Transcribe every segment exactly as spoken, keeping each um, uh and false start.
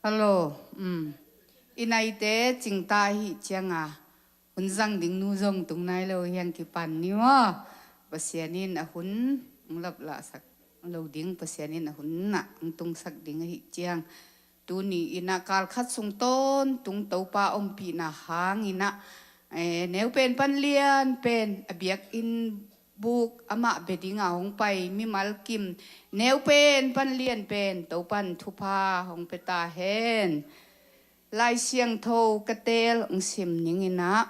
Hello. Um. I naite cingta ahih cianga hun zang ding nu zong tung nai lo hiang kipan ni maw. Pasian in a hun hong laplahsak lo ding, Pasian in a hun nah hong tungsak ding ahih ciang, tuni inah kalkhat sung tawntung Topa ompihna hang inah, eh, neu pen pan lian pen a biakinn buk amah bia dinga hong pai mimal kim neu pen pan lian pen Topan thupha hong pia ta hen. Lai Siangtho ka teel hong sim ning inah,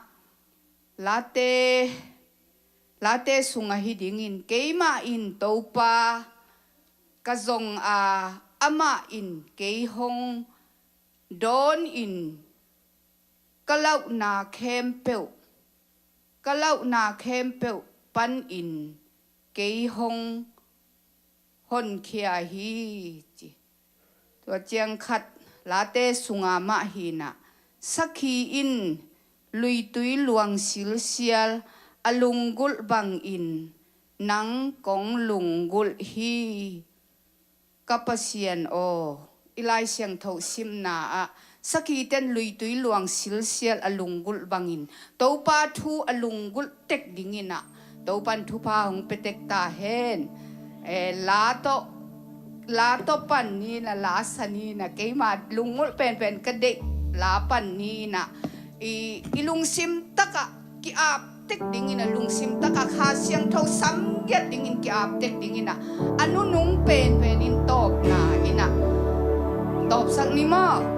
Late, Late sungah hi dingin, keimah in Topa ka zong a, amah in kei hong dawn in, ka lauhna khempeuh, ka lauhna khempeuh panin kei hong honkhia hi, ci. Tua ciang khat, Late sunga mah hinah, sakhi in luitui luang silsial a lunggulh bangin nang kong lunggulh hi. Ka Pasian aw, i Lai Siangtho simna ah, sakhiten luitui luang silsial a lunggulh bangin Topa thu a lunggulh tek dingin ah, Topan thupha hong pia tek ta hen. Eh, la tawh, la tawh pan ni na, la sa ni na, keima lunggulh penpen ka deih la pan ni na, i, i lungsim takah ki-ap tek dingin a, lungsim takah Kha Siangtho samgiat dingin ki-ap tek dingin a, a nunung penpen in tawpna inah tawpsak ni maw?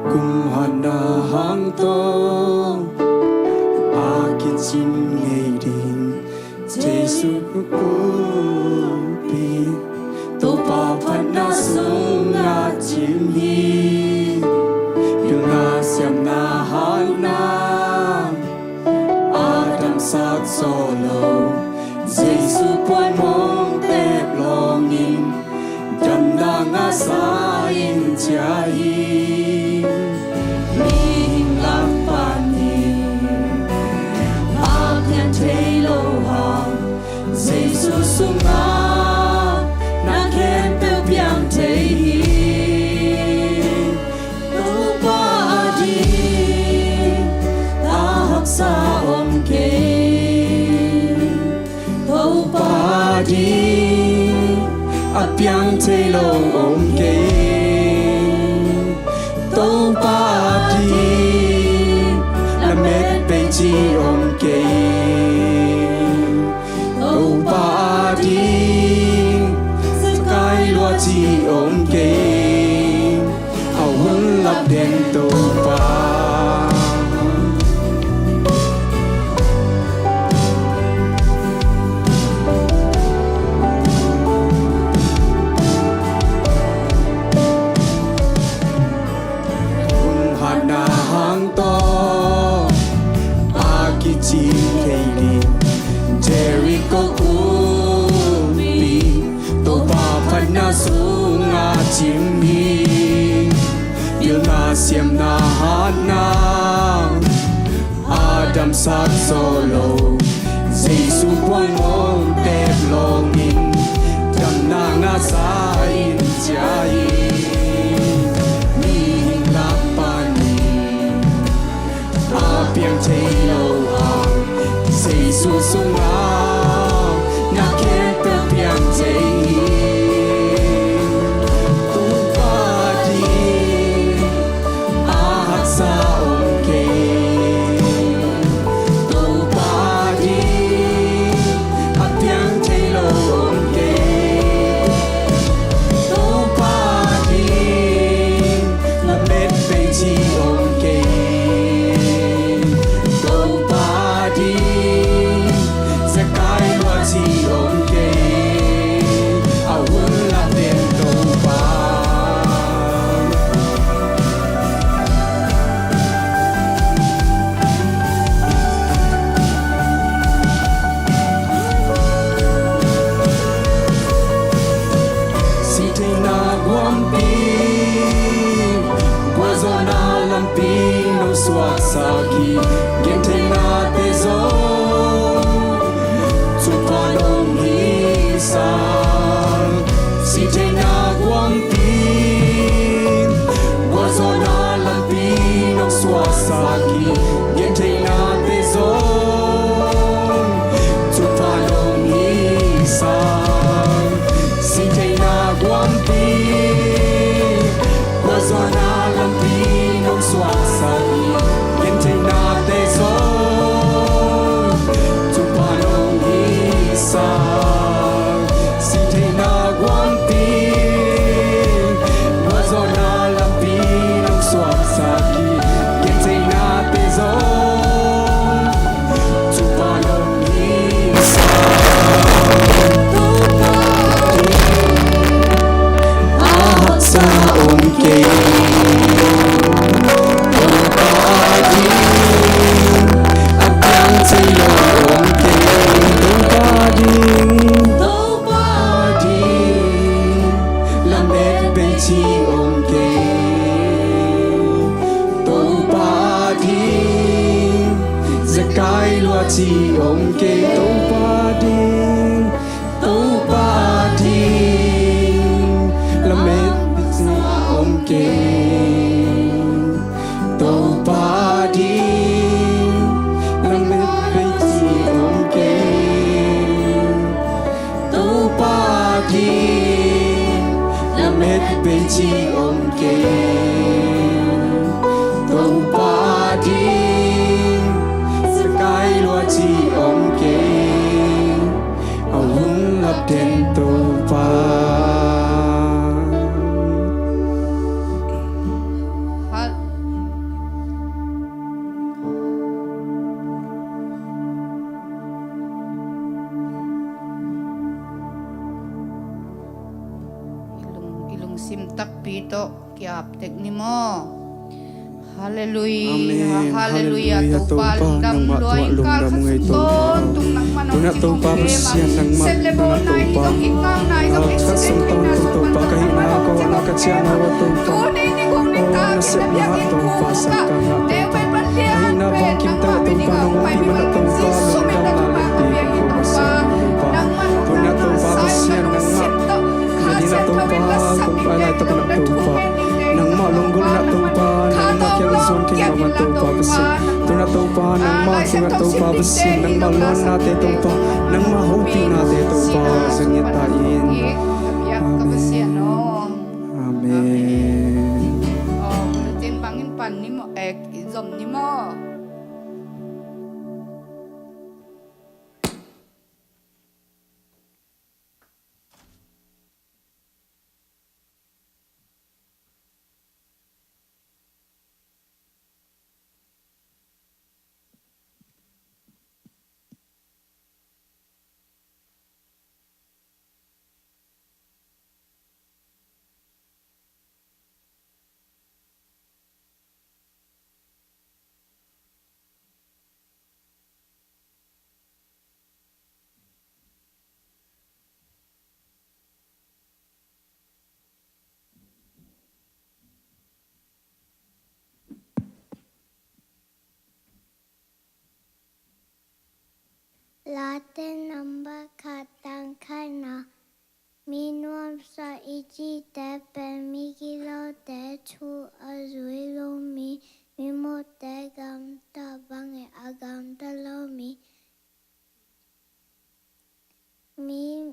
Kum hatna hang tawh a kicin ngei ding Jesu kumpi, Topa phatna sungah cim hi. Pilna siamna hatna a damsak zaw lo, Jesu puan mong pep lawngin damna ngahsa in ciah hi. Mihing lak panin a piang thei lo hang, Jesu sungah na khempeuh piang thei hi. Topa ading a haksa om kei. Topa ading a piang thei lo om kei. Topa ading lamet bei ci om kei. Topa ading sakai lua ci om kei. A hun lap den Topa. Hun hatna hang tawh a kicin thei ding Jericho kumpi, Topa phatna sungah cim hi. Pilna siamna hatna a damsak zaw lo, Jesu puan mong pep lawngin damna ngahsa in ciah hi. Mihing lak panin a piang thei lo a, Jesu sungah na khempeuh piang thei hi. Topa ading a haksa om kei. Topa ading a piang thei lo Lampi, gualzawhna lampi nong suaksak hi. Gentheihnate zong thupha nong hisak. Sihtheihna guampi, gualzawhna lampi nong suaksak hi. Gentheihnate zong thupha nong hisak. Sihtheihna guampi, gualzawhna lampi nong suaksak hi. Gentheihnate zong thupha nong hisak. Sihtheihna guampi, gualzawhna lampi nong suaksak hi. Gentheihnate zong thupha nong hisak. Topa ding a haksa om kei. Topa ding a piang thei lo om kei. Topa ding, Topa ding lamet bei ci om kei. Topa ding zakai lua ci om kei. Topa ding, Topa ding lamet bei ci om kei. Topa ding lamet bei ci om kei. Topa ding lamet bei ci om kei. Topa ding zakai lua ci om kei. A hong lap den Topa. Hal- I lung, i lungsim takpi tawh ki-ap tek ni maw. Halleluia, amen, halleluia, halleluia. Topa, Topa, lungdam, nangmah lua, tua in ka lungdam khat ngei, sung Topa. Tawntung nangmah nong, Tuna Topa, Pasian nangmah, September, Tuna Topa. Ka hihna ko, na ka ciahna ko, Topa. Tuni ni kong ni ta, na sepna, Topa, sangkahna, Topa. Ka hihna bangkim ta, Topa, nong ompih man, Topa, lungdamna leh, Topa. Tuna Topa, Pasian nangmah. Ka hihna, Topa, kong pai laitak na, Topa. Nangmah lunggulhna, Topa, nangmah kiang zong kei mah, Topa Pasian. Tuna, Topa, nangmah tungah, Topa Pasian, nangmah luannate, Topa, nangmah hopihnate, Topa, zang ngiat ta in. Amen. Amen. Late number khat, tang khatna. Mi nuamsa i cihte pen migilote thu a zui lo mi, mimawhte gamta bangin a gamta lo mi, mi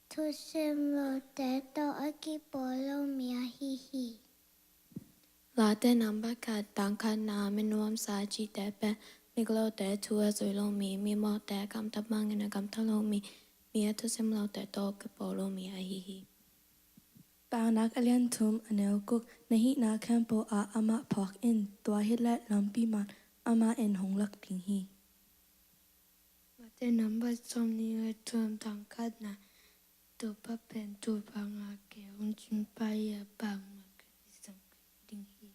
thusim lote tawh a kipawl lo mi ahi hi. Late number khat, tang khatna. Mi nuamsa i cihte pen migilote thu a zui lo mi, mimawhte gamta bangin a gamta lo mi, mi a thusim lote tawh a kipawl lo mi ahi hi. Paunak a lian thum, a neu guk. Na hihna khempeuh ah amah phawk in, tua hileh lampi man amah in hong lak ding hi. Late number sawmnih le thum, tang khatna. Topa pen tua banga kei hong cingpah hi a, bangmah ka kisam kei ding hi.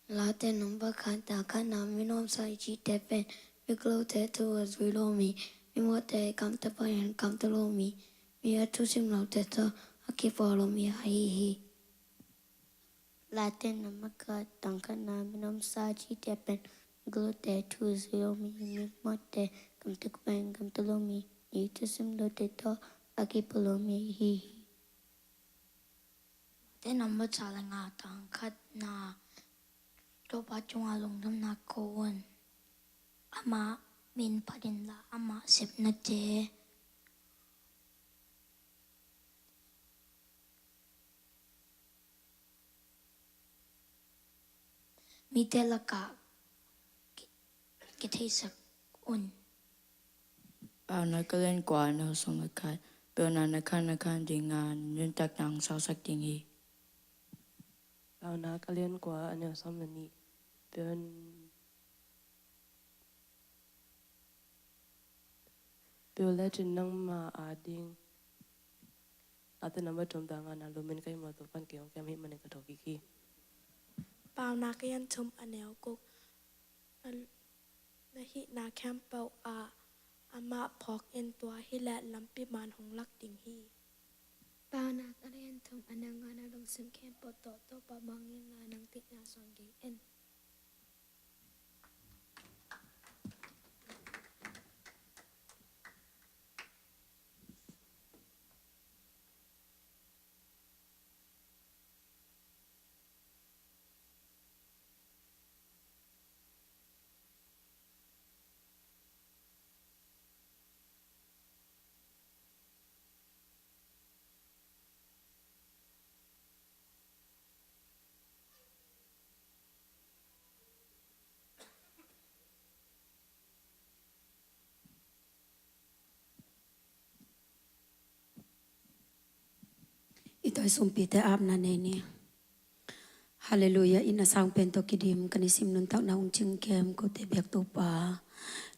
Late number khat, tang khatna. Mi nuamsa i cihte pen migilote thu a zui lo mi, mimawhte gamta bangin gamta lo mi, Mi a thusim lote tawh a kipawlmi ahi hi. Late nambat khat, tang khatna, min omsa cihte pen gilo te, thuzui lomi, mi mawhte, gamta khuai gamta lomi, thusim lote tawh a kipawlmi ahi hi. Late nambat khat le nga, tang khatna, Topa tungah lungdamna ko un. Amah min phat inla, amah sepnate mite lakah ki-, kitheisak un. Paunak a lian kua, a neu sawm le khat. Pelna na khan na khan ding a, na nuntakna hong sausak ding hi. Paunak a lian kua, a neu sawm le nih. Pel, pel le cin nangma ading. Late nambat thum, tang ngana, lumin ka hih mawh, Topa'n kei hong kem ahih manin ka thawhkik hi. Paunak a lian thum, a neu guk. Na, na hihna khempeuh ah amah phawk in, tua hileh lampi man hong lak ding hi. Paunak a lian thum, a neu nga, na lungsim khempeuh tawh Topa mang inla, nang deihna suang gen in. I tawi sumpite apna nei ni. Halleluiah. Inn a sang pen tawh kidim, ka nisim nuntakna hong cingkem kote biak Topa,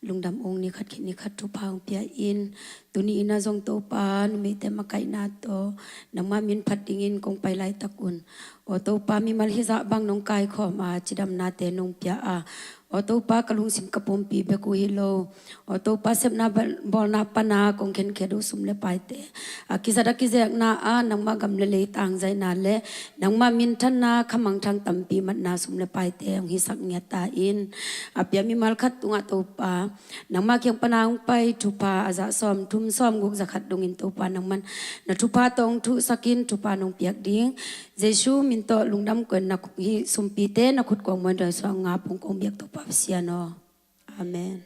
lungdam ung. Ni khat khit ni khat thupha hong pia in, tuni in ah zong Topa, numeite makaihna tawh nangma min phat dingin kong pai laitak un. Aw Topa, mimal hizah bang nong kaikhawm a, cidamnate nong pia a, aw Topa, ka lungsim ka pumpi bek uh hi lo. Aw Topa, sepna bal-, bawlna pana kong khenkhiat uh sum le paite, a kizat a kizekna ah nangma gam le lei tangzaina le nangma minthanna, khamangthang tampi matna sum le paite hong hisak ngiat ta in. A pia mimal khat tungah Topa, nangma kiang pana hong pai thupha a zah sawm thum sawm guk za khat dongin Topa, nangman na thupha tawh hong thuhsak in, thupha nong piak ding Jesu min tawh lungdam ko in, na khu-, hih sumpite na khut kuang muan doi suang nga pung kong biak Topa Pasian aw. Amen.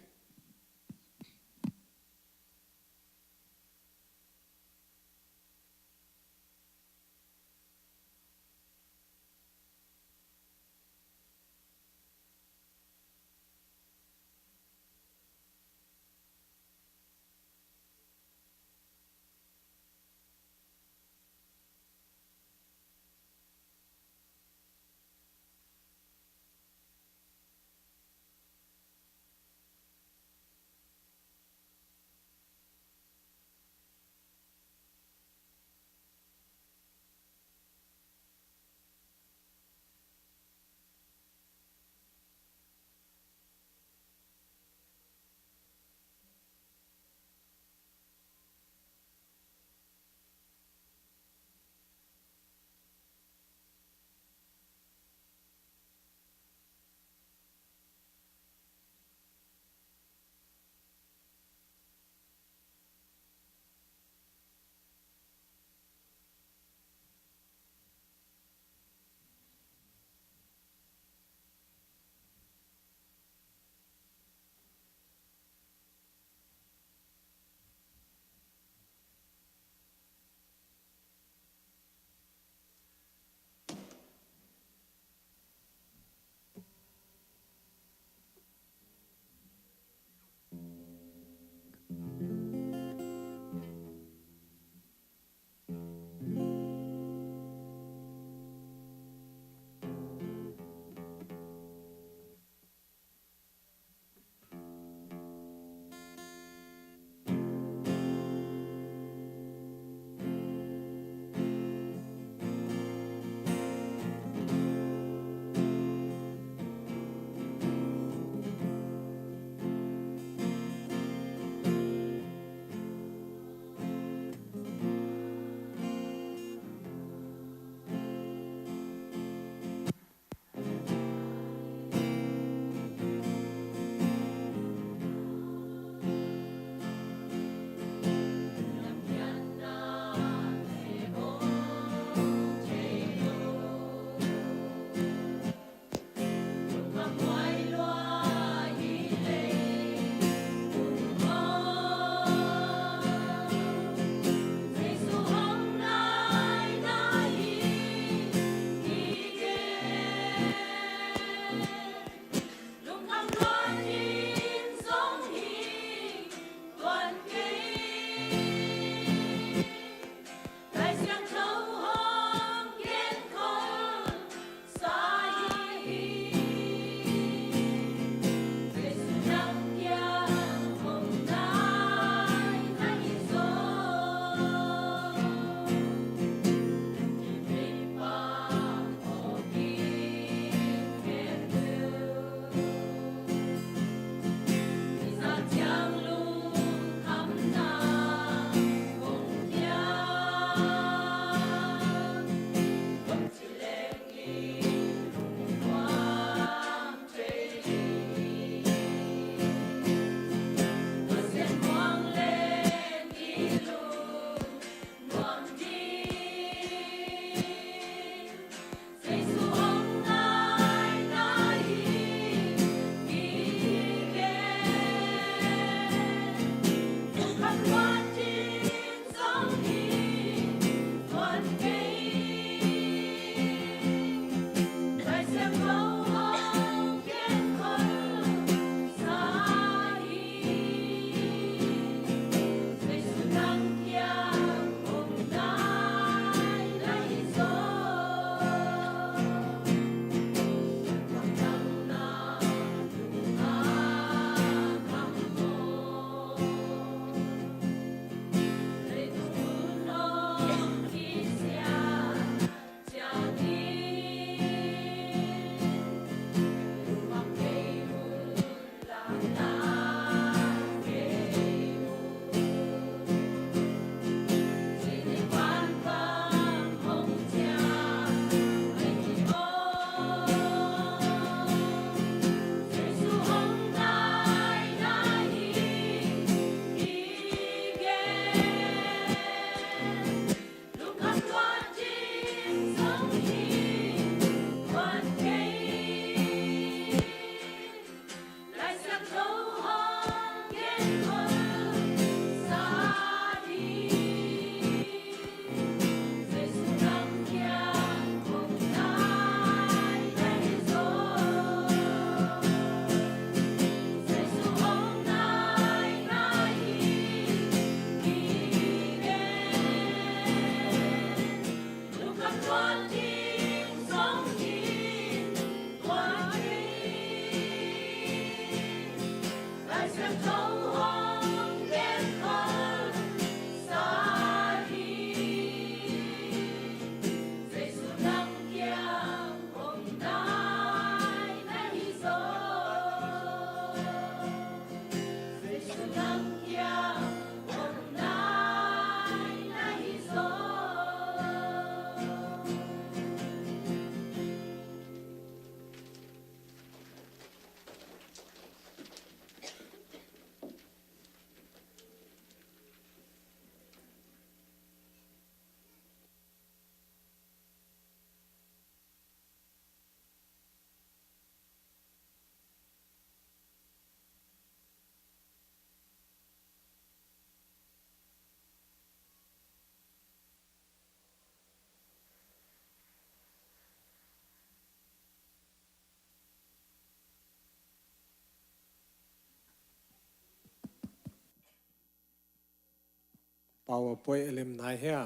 PowerPoint a lem nai hia?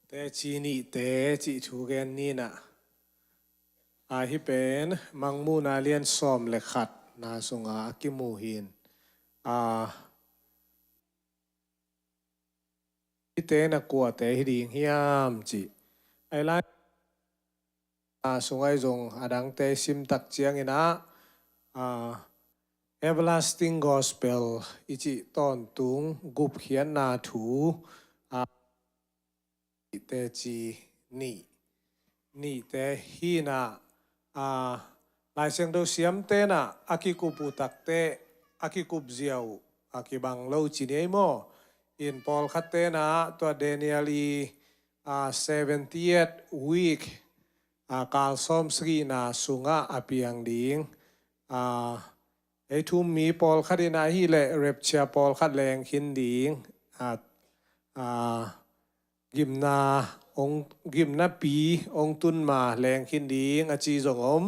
Teci nihte cih thu gen ni in ah, a, hih pen Mangmuhna lian sawm le khatna sungah a kimu hi in, a, hihte in ah kuate hi ding hiam cih. Ahi lai, a, sungah i zong a dangte i sim tak ciangin ah, a, Everlasting Gospel i cih tawntung gupkhiatna thu, a, teci nih, nihte hi in ah, a, Lai Siangtho siamte in ah a kikup uh takteh, a kikup zia uh a kibang lo ci ni ei maw? In pawlkhatte in ah tua Daniel i, a, seventieth week, a, kal sawm sagihna sungah a piang ding, a, ei thu-um mi pawlkhat in ah ahih leh rapture pawlkhat leng khin ding, a, a, gimna hong, gimna pi hong tun ma leng khin ding a ci zong om.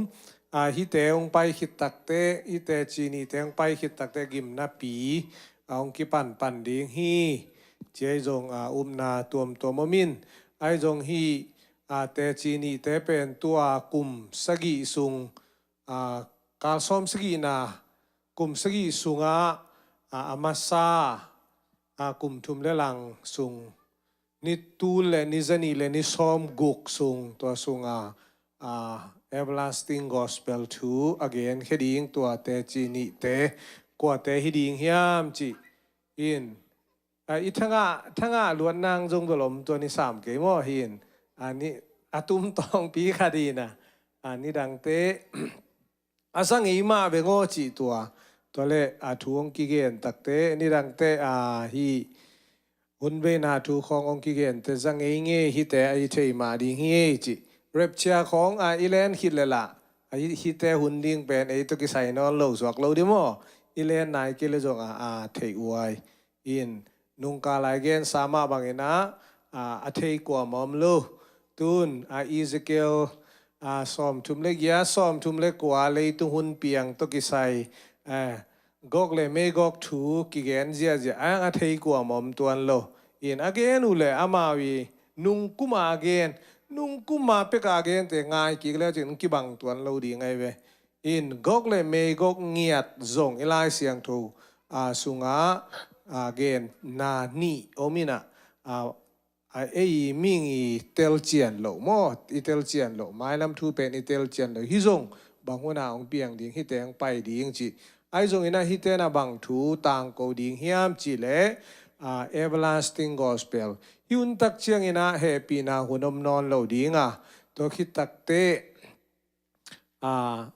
A, hihte hong pai khit takteh, hih teci nihte hong pai khit takteh gimna pi, a, hong kipanpan ding hi ci ei zong, a, upna tuamtuam om in. Ahi zong hih, a, teci nihte pen tua kum sagih sung, a, kal sawm sagihna kum sagih sungah, a, a masa, a, kum thum le lang sung, ni tul le ni zanih le ni sawmguk sung, tua sungah, a, Everlasting Gospel thu a genkhia ding tua teci nihte kuate hi ding hiam cih in, a, i thangah, thangah luat nang zong bel om, tua ni sam kei maw hi in, a, ni, a tumtawngpi khat hi in ah, a, ni dangte a za ngei mah veng aw cih tua. Tua leh, a, thu hong kigen takteh, ni dangte, a, hih hun veina thu khawng hong kigen teh za ngei ngei hihte a i thei mah ding hi ei cih. Rapture khawng, a, i len khit leh lah, a, hih, hihte hun ding pen ei tawh kisai nawn lo suak lo ding maw? I len nai kei leh zong, a, a, thei uai. In, nungkal a i gensa mah bangin ah, a, a thei kuamah om lo. Tun, a, Ezekiel, a, sawmthum le giat, sawmthum le kua leitung hun piang tawh kisai, a, Gog le Magog thu kigen ziahziah, a, a thei kuamah om tuan lo. In, a gen uh leh amau i nungkum a gen, nungkum a pek a gente ngai kik le cin kibang tuan lo ding ahi ve. In, Gog le Magog ngiat zong i Lai Siangtho, a, sungah, a, genna nih om in ah, a, a, ei mihing i telcian loh maw, i telcian loh, mailam thu pen i telcian loh. Hih zong bang hun ah hong piang ding, hihte hong pai ding cih. Ahi zongin ah hihte in ah bang thu tangko ding hiam cih leh, a, Everlasting Gospel. Hih hun tak ciangin ah hehpihna hun om nawn lo ding a, tua khit takteh, a,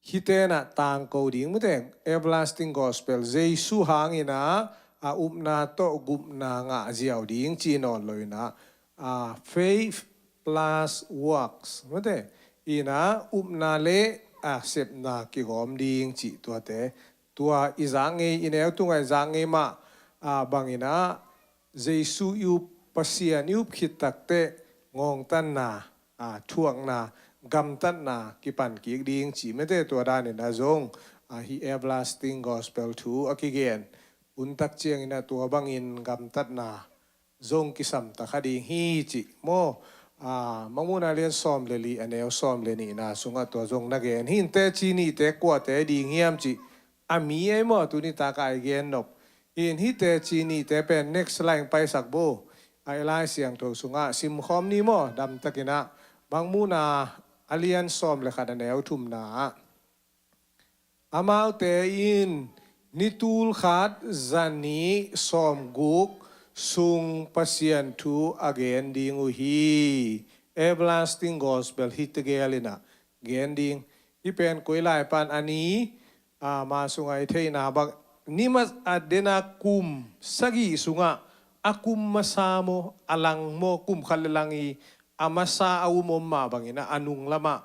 hihte in ah tangko ding, mute, Everlasting Gospel, Jesu hangin ah, a, upna tawh gupna ngah ziau ding ci nawn lo in ah, a, faith plus works, mute, in ah upna le, a, sepna kigawm ding cih tuate. Tua i zak ngei, i neu tungah i zak ngei mah, a, bangin ah, Jesu i up, Pasian i up khit takteh ngawngtanna, a, thuakna, gamtatna kipan kik ding cih mete, tua danin ah zong, a, hih Everlasting Gospel thu a kigen hun tak ciangin ah tua bangin gamtatna zong kisam ta kha ding hi cih maw? A, Mangmuhna lian sawm le li, a neu sawm le nihna sungah tua zong na gen hi in, teci nihte kuate ding hiam cih a mi ei maw, tuni tak a i gen nop. Hi in, hih teci nihte pen next line paisak bo. A, i Lai Siangtho sungah simkhawm ni maw, damtakin ah. Mangmuhna a lian sawm le khat, a neu thumna ah, amaute in ni tul khat za nih sawmguk sung Pasian thu a gen ding uh hi. Everlasting Gospel hih tegel in ah gen ding. Hih pen koi lai pan a ni, a, ma sungah i theihna bang, ni ma, a, dena kum sagih sungah a kum masa maw, a lang maw, kum khat le lang i a masa a um om mah bangin ah a nung lamah,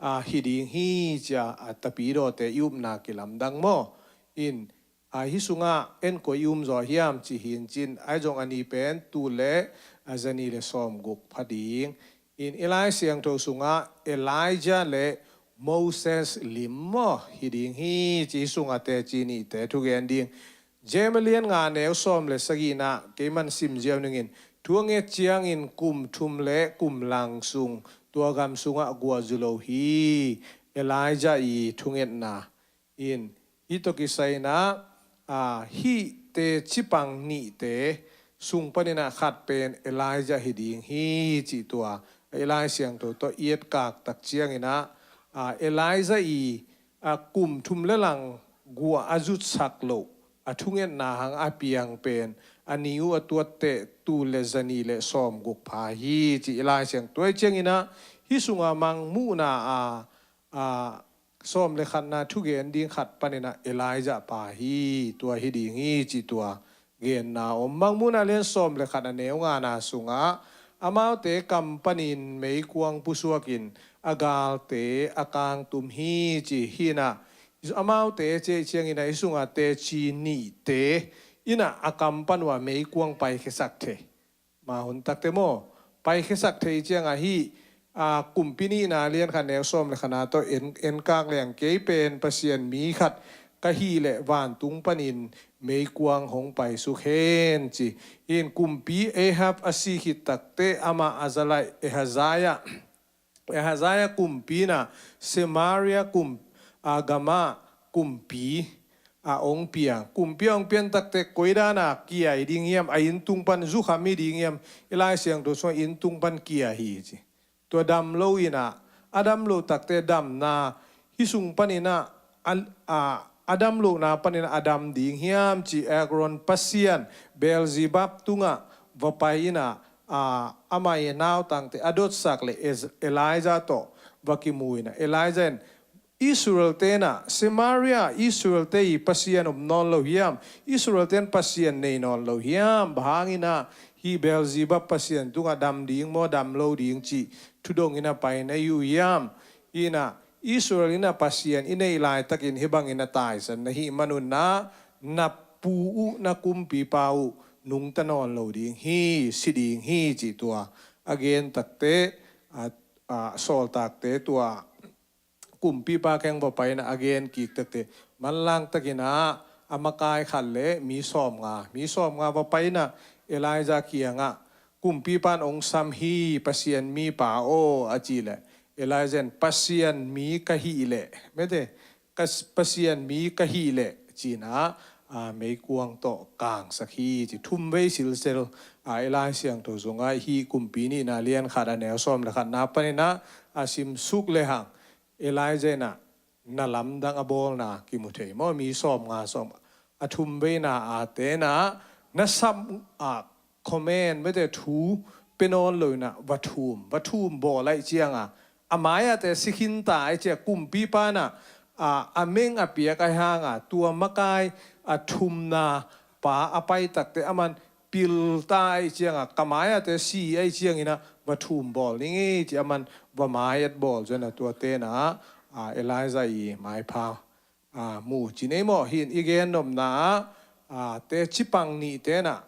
a, hi ding hi cia, a, tapidawte i upna kilamdang maw? In, a, hih sungah en koi i um zaw hiam ci hi in cin, ahi zong a ni pen tul le, a, za nih le sawmguk pha ding. In, i Lai Siangtho sungah Elijah le Moses lim maw hi ding hi ci. Hih sungah teci nihte thugen ding. Jeremiah lian nga neu sawm le sagihna keiman simziau ningin, thu a nget ciangin kum thum le kum lang sung tua gam sungah guah zu lo hi. Elijah i thungetna in, hih tawh kisai inah, a, hih teci pang nihte sung paninah khat pen Elijah hi ding hi cih tua i Lai Siangtho tawh i etkak tak cianginah, a, Elijah i, a, kum thum le lang guah a zutsak loh a thungetna hang a piang pen a ni uh a tuatteh tul le zani le sawm guk pha hi ci i Lai Siangtho. Tua i cianginah hih sungah Mangmuhna a, a, sawm le khatna thugen ding khat paninah Elijah pa hi, tua hi ding hi cih tua genna om. Mangmuhna lian sawm le khat a neu ngana sungah amaute kam panin meikuang pusuakin a galte a kangtum hi ci hinah, amaute cih cianginah hih sungah teci nihte inah a kam pan uh a meikuang paikhiasak thei. Mah hun takte maw, paikhiasak thei ciangah hih, a, Kumpi nihna lian khat neu sawm le khatna tawh en, enkak leng, kei pen Pasian mi khat ka hih leh vantung panin meikuang hong paisuk hen ci. In Kumpi Ahab a si khit takte amah a zalaih Ahaziah, Ahaziah kumpi inah Samaria kum, a, gamah kumpi a hong piang. Kumpi a hong pian takte koi dana kia hi ding hiam, a inntung pan zukham hi ding hiam? I Lai Siangtho sungah inntung pan kia hi ci. Tua dam lo inah, a dam lo takte damna, hih sung paninah a, a, a dam lohna paninah a dam ding hiam ci Ekron pasian Beelzebub tungah va pai inah, a, amah i nautangte a dotsak le Ez-, Elijah tawh va kimu inah Elijah in Israel tenah, Samaria Israel te i pasian om nawn lo hiam? Israel ten pasian nei nawn lo hiam? Bang hanginah hih Beelzebub pasian tungah dam ding maw, dam lo ding cih thudong inah pai na hi uh hiam? Inah Israel inah pasian i neih laitakin hih bangin a taisan na hih manunah na pu uh, na kumpipa uh nungta nawn lo ding hi, si ding hi cih tua a gen takte, a, a, sawltakte tua kumpipa kiang va pai inah a gen kik takte, manlang takinah a makai khat le mi sawmnga, mi sawmnga va pai inah Elijah kiangah, kumpipa in hong sam hi, Pasian mipa aw, a cih leh Elijah in, Pasian mi ka hih leh, mete, ka, Pasian mi ka hih leh cinah, a, meikuang tawh kangsak hi ci. Thum vei silsel, a, i Lai Siangtho sungah hih Kumpi nihna lian khat a neu sawm le khatna paninah a simsuk lehang Elijah inah na lamdang a bawlna kimu thei maw? Mi sawmnga sawm a thum veina a tenah na sam, a, comment, mete, thu pia nawn lo inah va thum, va thum bawl ahih cianga a mai-ate si khinta ahih ciah kumpipa inah, a, a meng a piak ahih hanga tua makai a thumna pa a pai takte aman pilta ahih cianga ka mai-ate si ahih cianginah va thum bawl ning ei ci aman va mai-at bawl zona tua tenah, a, Elijah i maipha, a, mu ci nei maw? Hin i gen nopna ah, a, teci pang nih tenah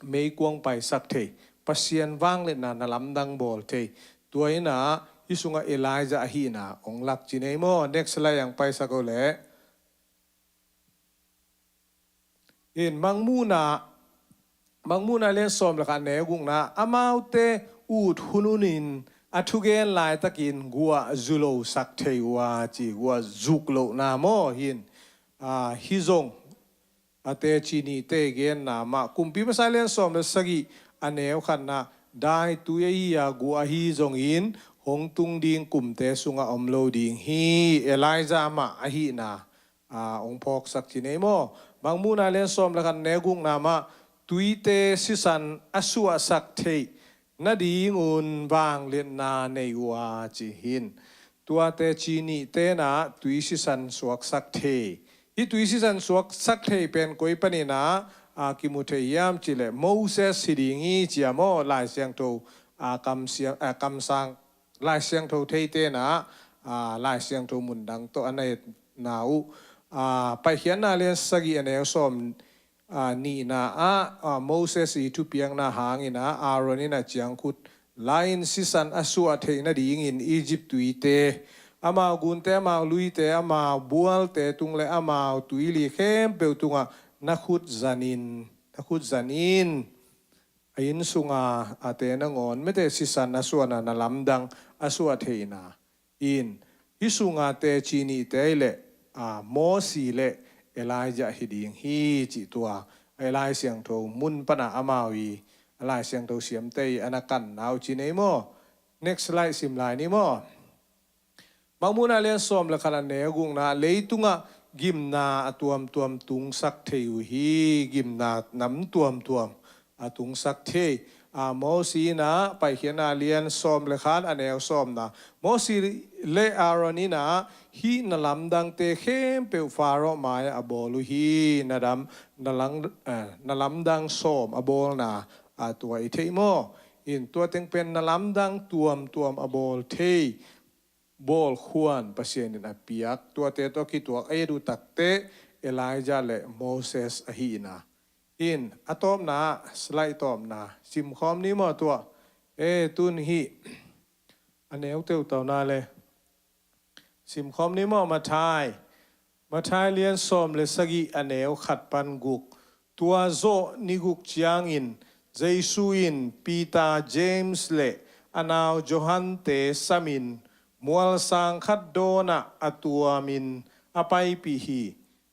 meikuang paisak thei, Pasian vangliatna na lamdang bawl thei, tua inah hih sungah Elijah ahihna hong lak ci nei maw? Next slide ang paisak o leh. In Mangmuhna, Mangmuhna lian sawm le khat neu gukna, amaute ut hun hunin a thugen laitakin guah zulosak thei uh a ci, guah zuk lohna maw? Hin, a, hih zong a teci nihte genna mah, Kumpi Pasal lian sawm le sagih a neu khatna, daitui ahi a guah ahi zongin hong tung ding kumte sungah om lo ding hi, Elijah mah ahihna, a, hong phawksak ci nei maw? Mangmuhna lian sawm le khat neu gukna mah, tuite sisan a suahsak theih nadingun vangliatna nei uh a ci hin. Tua teci nih tenah tui sisan suaksak thei. Hih tui sisan suaksak thei pen koi paninah, a, kimu thei hiam cih leh Moses hi ding hi ci a maw? Lai Siangtho, a, kamsiang, a, kamsang Lai Siangtho thei tenah, a, Lai Siangtho mundang tawh a na etna uh, a, Paikhiatna lian sagih a neu sawm, a, nihna ah, a, Moses i thupiakna hanginah Aaron inah ciangkhut la-in sisan a suah theih nadingin Egypt tuite amau gunte, amau luite, amau bualte tung le amau tuili khempeuh tungah na khut zanin, na khut zanin, a inn sunga a te nangawn mete sisan a suahna na lamdang a suah theihna in, hih sunga teci nihte le, a, Mosi le Elijah hi ding hi cih tua a i Lai Siangtho mun pana amau i a Lai Siangtho siamte i a na kanna uh ci nei maw? Next slide sim lai ni maw? Mangmuhna lian sawm le khat a neu gukna, leitungah gimna a tuamtuam tungsak thei uh hi, gimna nam tuamtuam a tungsak thei. A, Mosi in ah, Paikhiatna lian sawm le khat a neu sawmna, Mosi le Aaron in ah hih na lamdangte khempeuh Pharaoh mai-ah a bawl uh hi, na dam, na lang, eh, na lamdang sawm a bawlna, a, tua i theih maw? In tua teng pen na lamdang tuamtuam a bawl thei, bawl khuan Pasian in a piak, tuate tawh kituak a i et uh takteh Elijah le Moses ahihna. In a tawpna, slide tawpna simkhawm ni maw tua? E, tun hih a neu teutau na le simkhawm ni maw? Matthai, Matthai lian sawm le sagih a neu khat pan guk. Tua zawh ni guk ciangin Jesu in Peter, James le a nau Johan-te samin mualsang khat dawnah a tuamin a paipih hi.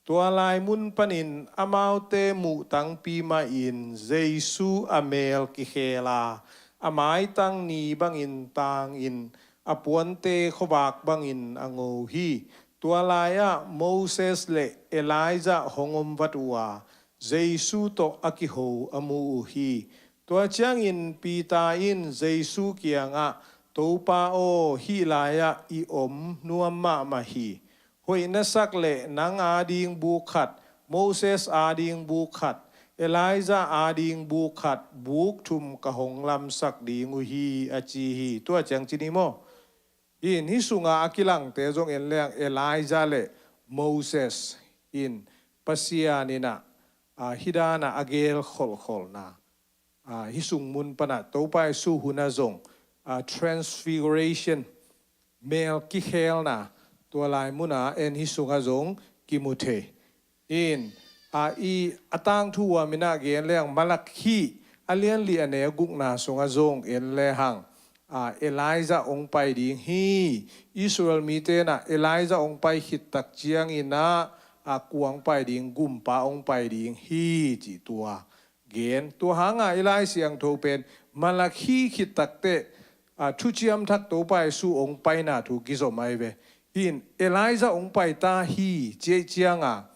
Tua lai mun panin amaute muhtangpi mahin Jesu a mel kikhel a, a maitang ni bangin tangin a puante khuavak bangin a ngo hi. Tua lai-ah Moses le Elijah hong om vat uh a, Jesu tawh a kiho a mu uh hi. Tua ciangin Peter in Jesu kiangah, Topa aw, hih lai-ah i om nuam mahmah hi. Hoih na sak leh nang ading buk khat, Moses ading buk khat, Elijah ading buk khat, buk thum ka hong lamsak ding uh hi, a ci hi. Tua ciang ci ni maw? In hih sunga a kilangte zong en leng Elijah le Moses in Pasian in ah, a, hih danah a gel kholkholna, a, hih sung mun panah Topa Jesu hunah zong, a, transfiguration, mel kikhelna, tua lai munah en hih sungah zong kimu thei. In, a, i a tangthu a minah gen leng Malakhi a lianli a neu gukna sungah zong en lehang, a, Elijah hong pai ding hi. Israel mite nah Elijah hong pai khit tak ciangin ah, a, kua hong pai ding, gumpa hong pai ding hi cih tua gen. Tua hanga i Lai Siangtho pen Malakhi khit takteh, a, thuciam thak Topa Jesu hong paina thu kizom ahi ve. In Elijah hong pai ta hi ci ahih cianga,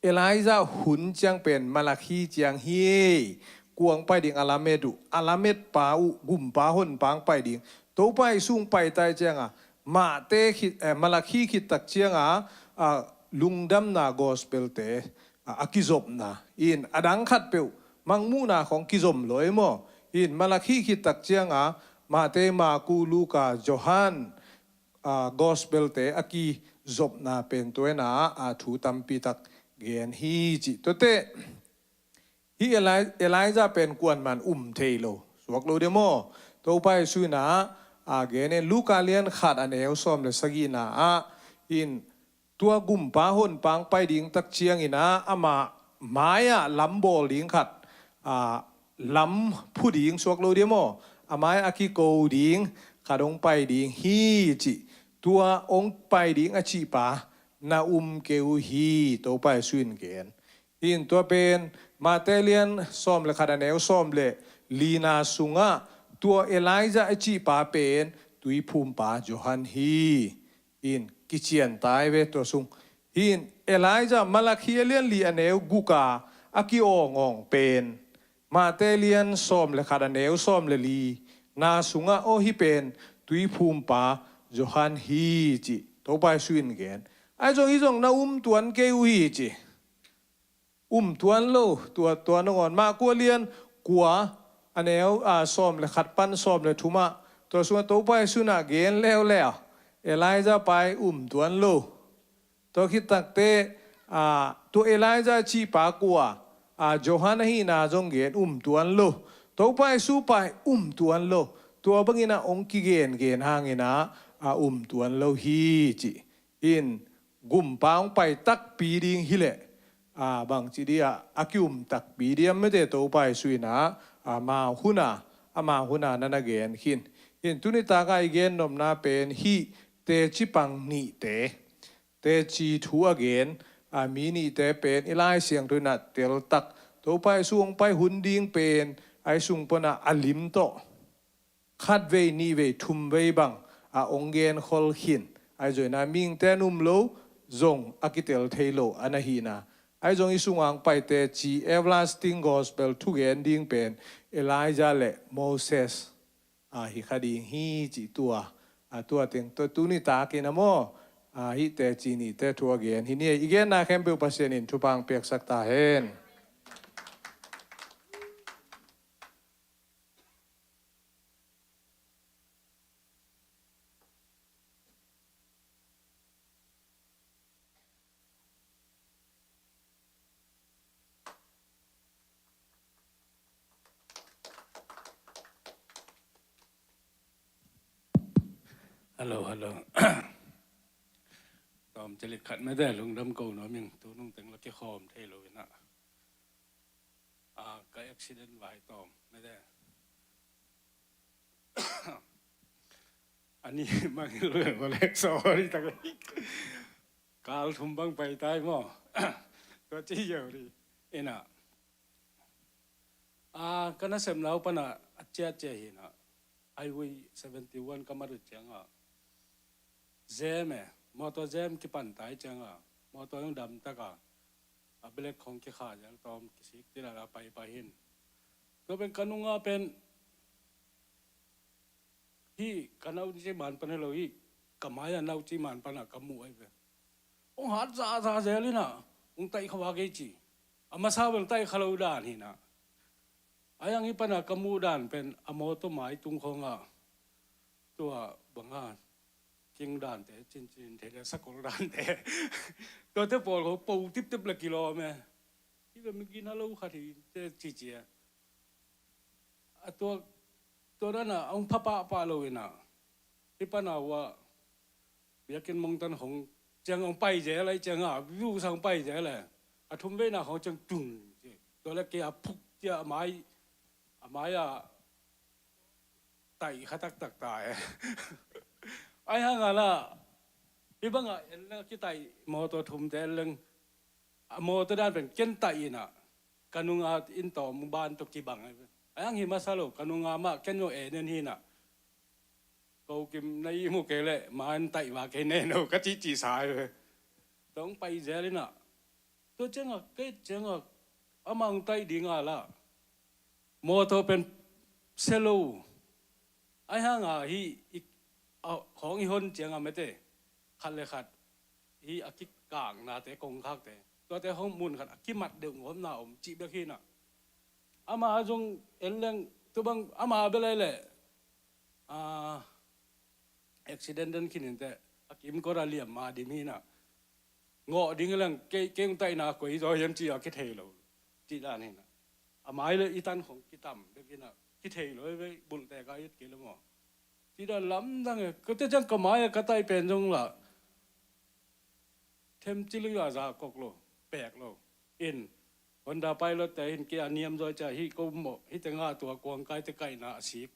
Elijah hun ciang pen Malakhi ciang hi. Kua hong pai ding a lamet uh, a lametpa uh, gumpa honpa hong pai ding. Topa Jesu hong pai ta ahih cianga, mahte khit, eh, Malakhi khit tak cianga, a, lungdamna gospel-te, a, a kizopna. In a dang khatpeuh, Mangmuhna khawng kizom lo ei maw? In Malakhi khit tak cianga, Matthai, Marku, Luka, Johan, a, gospel-te a kizopna pen tua ena, a, thu tampi tak gen hi cih. Tuate, hih Eli-, Elijah pen kuaman um thei lo. Suak lo dia maw? Topa Jesu in ah, a, gen in Luka lian khat a neu sawm le sagihna ah, in tua gumpa honpa hong pai ding tak ciangin ah, ama mai-ah lam bawl ding khat, a, lam phu ding, suak lo dia maw? A mai-ah a kiko ding khat hong pai ding hi cih. Tua hong pai ding a cihpa na um kei uh hi, Topa Jesu in gen. In tua pen Matthai lian sawm le khat a neu sawm le lina sungah tua Elijah a cihpa pen tuiphumpa Johan hi. In kician ta ei ve tua sung. In Elijah, Malakhi a lianli a neu guka a ki-awngawng pen Matthai lian sawm le khat a neu sawm le lina sungah, aw, hih pen tuiphumpa Johan hi cih Topa Jesu in gen. Ahi zong, hih zong na um tuan kei uh hi ci. Um tuan lo, tua, tua nangawn. Marku a lian kua a neu, a, sawm le khat pan sawm le thumah, tua sungah Topa Jesu in ah gen leuleu, Elijah pai um tuan lo. Tua khit takteh, a, tua Elijah cihpa kua, a, Johan ahihna zong gen, um tuan lo. Topa Jesu pai um tuan lo. Tua bangin ah hong kigengen hangin ah, a um tuan lo hi ci. In gumpa hong pai takpi ding hileh, a, bangci dih a, a ki-um takpi dih a mete Topa Jesu in a, a, amau hun a, amau hun a na na gen khin. In tuni tak a i gen nopna pen hih teci pang nihte, teci thu a gen, a, mi nihte pen i Lai Siangtho in a teltak Topa Jesu hong pai hun ding pen a i sung pan a a lim tawh khat vei, nih vei, thum vei bang a hong gen khol khin. Ahi zongin a mihingte in um lo zong a kitel thei lo a na hihna. Ahi zong i sungah hong pai teci everlasting gospel thugen ding pen Elijah le Moses a hi kha ding hi ci tua. A tua teng tua tuni takin a maw, a hih teci nihte thu a gen hi ni. I genna khempeuh Pasian in thupha hong piaksak ta hen. Hello, hello. Tawm cilik khat mete lungdam ko nuam ing, tu nung teng la kikhawm thei lo in a. A, ka accident vai tawm mete. A ni mangil ve, sorry tak. Kal thum bang pai tai maw. Tua ci yo di. In a. A, ka nasepna uh pan a, a ciat ciat hi in a. Highway seventy one ka mat uh ciang a. Jam e, motor jam kipan tai ciang a. Motor hong dam tak a. A black hong kikha zel tawm kisik ti la la pai pai hin. Tua pen ka nunga pen hih ka nauci man pan hi lo hih ka mai a nauci man pan a ka muh ahi ve. Hong hat zahzah zel in a, hong taih kha vak ei ci. A masa bel taih kha lo dan hi in a. Ahi hang hih pan a ka muh dan pen a motor mai tung khawng a. Tua bang a king dante, cincin thei le sakol dante. Tuate pawl kho po tiptip le kilawm e. Hih ve mi gina lo khat hi te cici e. A tua, tua dan a hong pha pahpah lo in a. Hih pan a uh a biakinn mongtan hong ciang hong pai zel lai ciang a view sang pai zel le. A thum veina hong ciang tung ci. Tua le kei a phuk ci a mai, a mai a taih kha taktak ta e. Ahi hang a la, hih bang a en leng a kitaih motor thumte en leng, a motor dan pen ken taih in a, ka nunga in tawm ban tawh kibang ahi ve. Ahi hang hi masa lo, ka nunga mah ken zong en en hi in a. Ko kim na ihmu kei leh ma en taih va kei nen o ka cihcih sa ahi ve. Tawh hong pai zel in a. Tua ciang a, kei ciang a, amah hong taih ding a la. Motor pen sia lo. Ahi hang a hih i, a, khawng i hon ciang a mete. Khat le khat. Hih a kikaknate kongkhakte. Tuate hong mun khat a kimat deuh ngawmna om cih bek hi in a. Ama zong en leng tu bang ama bel ahi leh. A, accident den khin in teh. A kimkot a liam ma dim hi in a. Ngawh ding leng kei, kei hong taihna koi zaw hiam ci a kithei lo. Cih dan hi in a. A mai le i tan khong kitam bek in a. Kithei lo hi ve bulhte ka it kei le maw. Cih dan lamdang e. Ka te ciang ka mai a ka taih pen zong la. Them ci lo a za kok lo. Pek lo. In. Honda Pilot te hin kei a niam zaw ciah hih ko mawh. Hih tengah tua kuangkai te kaihna a sik.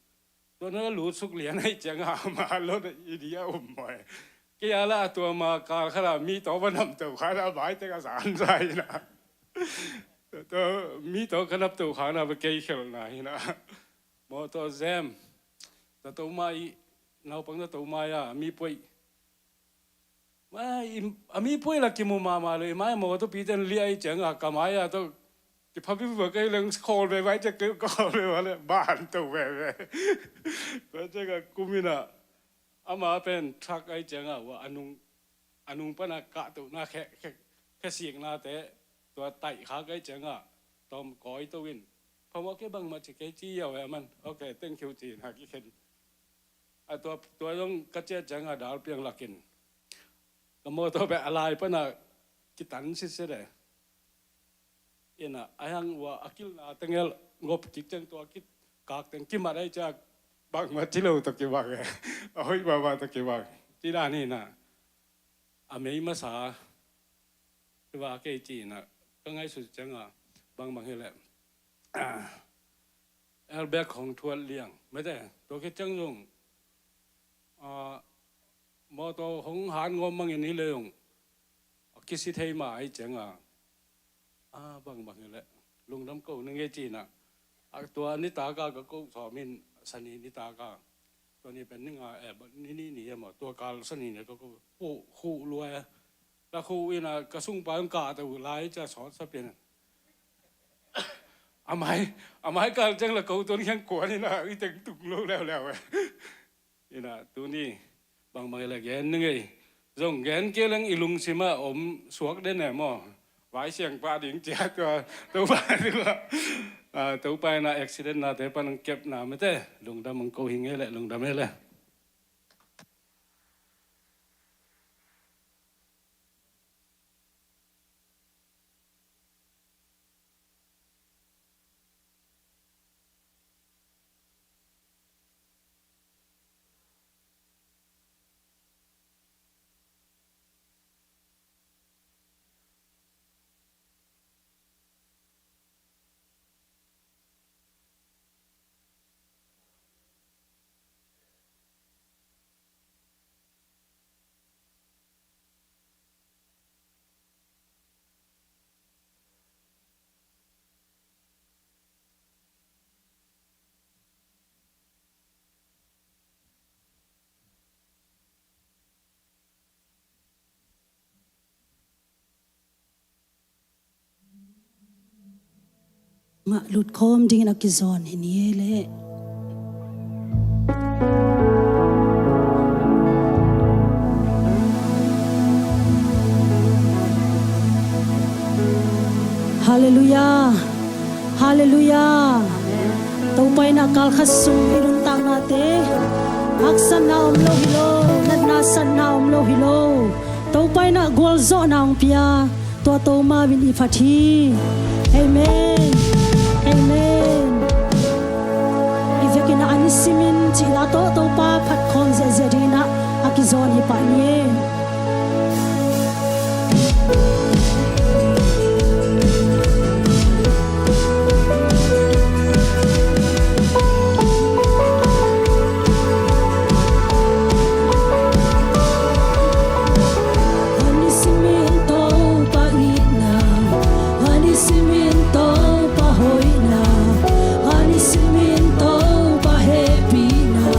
Tua na lutsuk lian ahi ciangah ama lot i dia um maw e. Kei a lah a tua ma kal khat ah mi tawh va namto khan a bai teng a zan zai na. Tua mi tawh ka namto khan a va kei khelna hi na. Mawtaw zem. Tua to mai naupang tua to mai a mi puai. A mi puai la kimu mahmah lo, i mai a mawtaw pite in liah i ciangah ka mai a tawh kipha vivo kei leng khawl ve vai ciah kei khawl ve vai le ban to veve. Tua ciangah kum in ah ama pen truck ahi ciangah ua a nung, a nung panah kahtohna khe, khe, khesiknate tua taih khak ahi ciangah tawm kawi to in phamawh kei bangmah ci kei ci yau e aman. Ok, thank you ci in ah kikhen. A tua, tua zong ka ciah ciangah dal piang lakin ka mawtaw beh a lai panah kitan sitset e. Inah a hiang ua a kilna tengel ngop kik ciang tua kikak teng kimat ahi ciah bangmah ci lo tawh kibang e. A hoih mahmah tawh kibang. Ci dan hi na. A mei masa hi va kei ci na. Ka ngaihsut ciangah bangbang hileh, airbag hong thuat liang. Mete, tua khit ciang zong, ah, mawtaw hong han ngawm mangin hi le zong a kisi thei mah ahi ciangah, ah, bangbang hileh lungdam ko ning e ci na. A tua nitak a ka ko sawm in, Sani nitak a. Tua ni pen ni nga, eh, ni ni ni emaw, tua kal Sani ni ka ko, khuh, khuh lua e. Ka khuh in a ka sungpa in kahto lai cia sawt sa pen. A mai, a mai kal ciang la ko tuan khiang kuan in a i teng tung lo leuleu e. Ina tuni bangbang ila gen ning ei. Zong gen kei leng i lungsim ah om suak den e maw. Vai siangpa ding cia tua Topa tua, ah, Topa ina accident nate pan ang kepna mete lungdam ang ko hi ngei le lungdam e le. Ngah lut khawm dingin a kizawn hi ni e leh. Halleluiah. Halleluiah. Topa in a kal khat sung i nuntaknate haksatna om lo hi lo, natna satna om lo hi lo. Topa in a gualzawhna hong pia, tua Topa mah in i phat hi. Amen. Amen. I vekin a ni simin cih la tawh Topa phat khawm ziahziah dingin a kizawn hi pah ni e. A ni simin Topa itna, a ni simin Topa hoihna, a ni simin Topa hehpihna.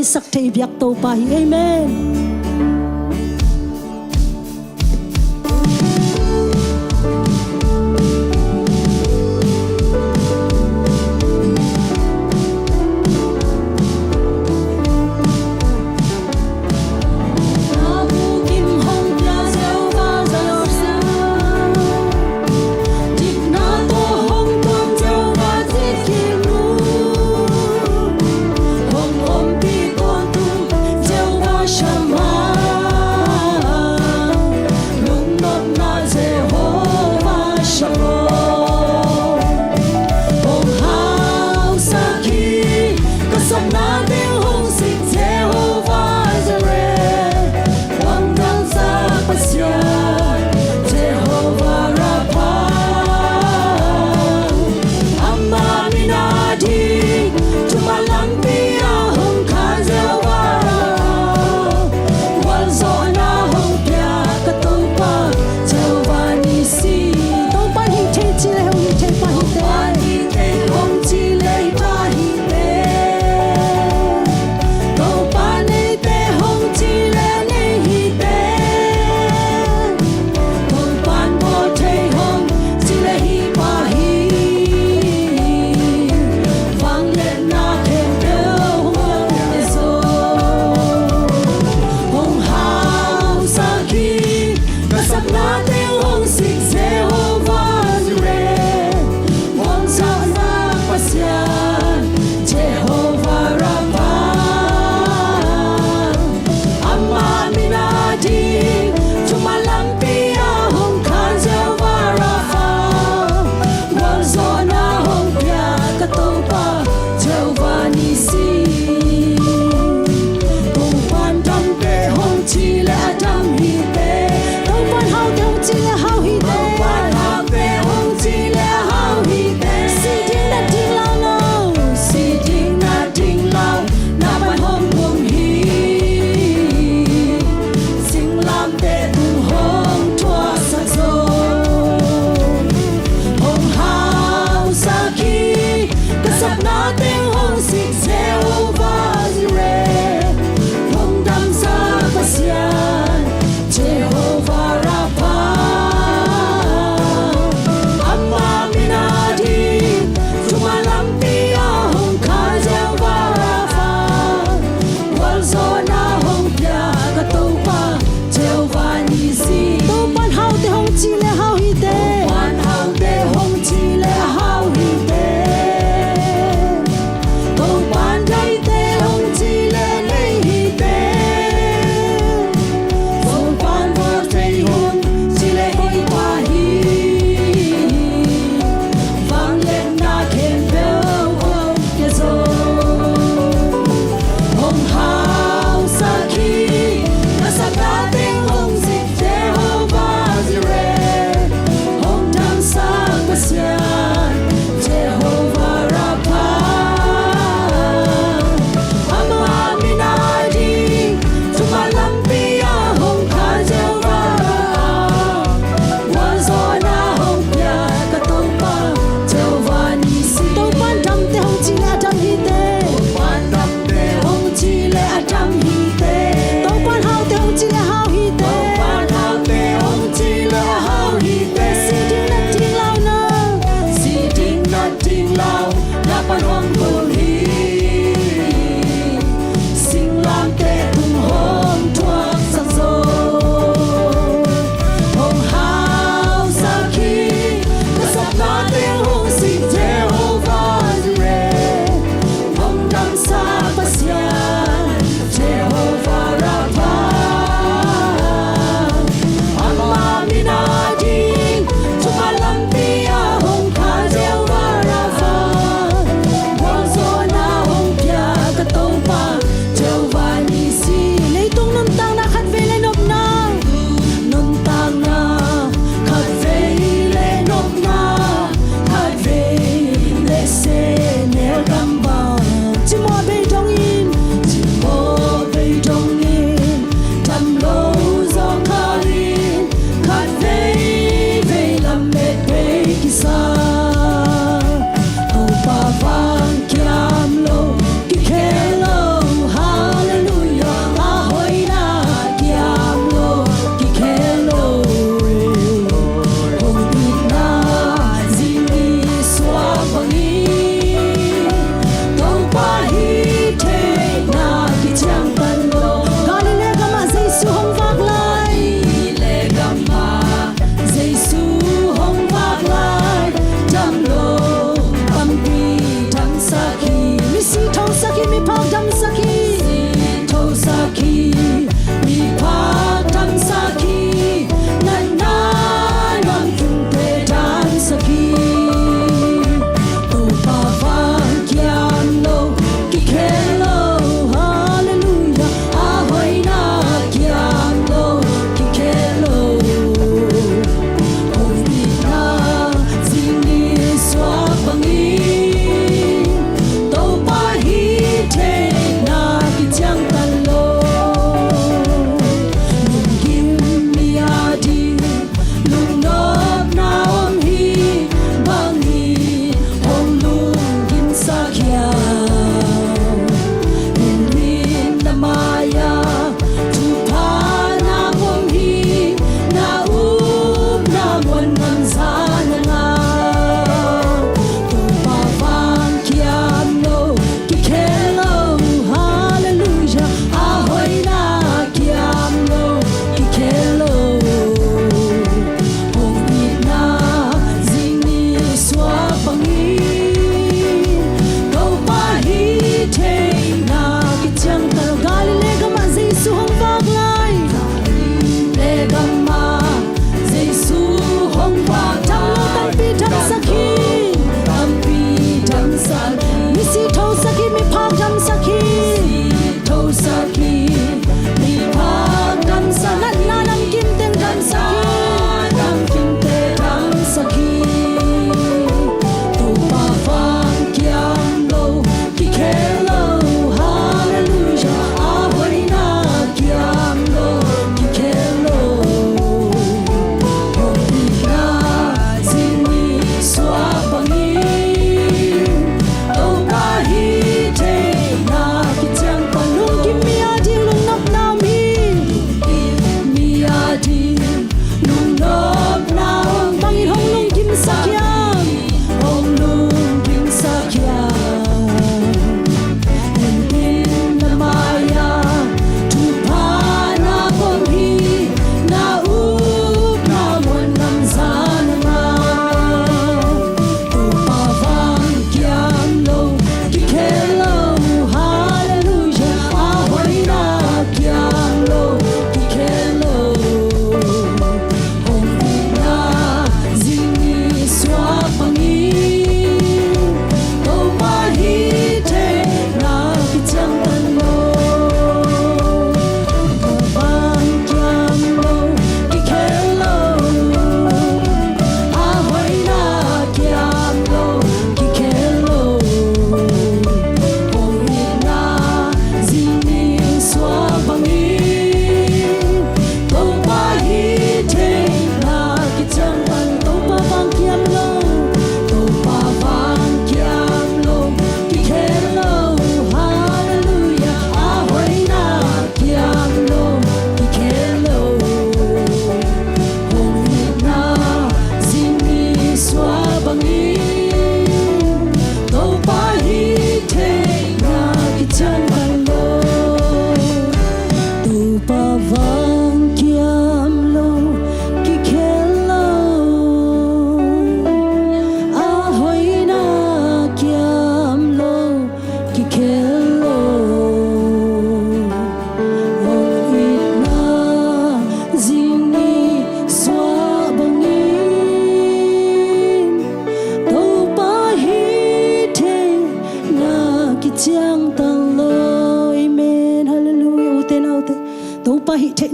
Sak thei biak Topa hi. Amen.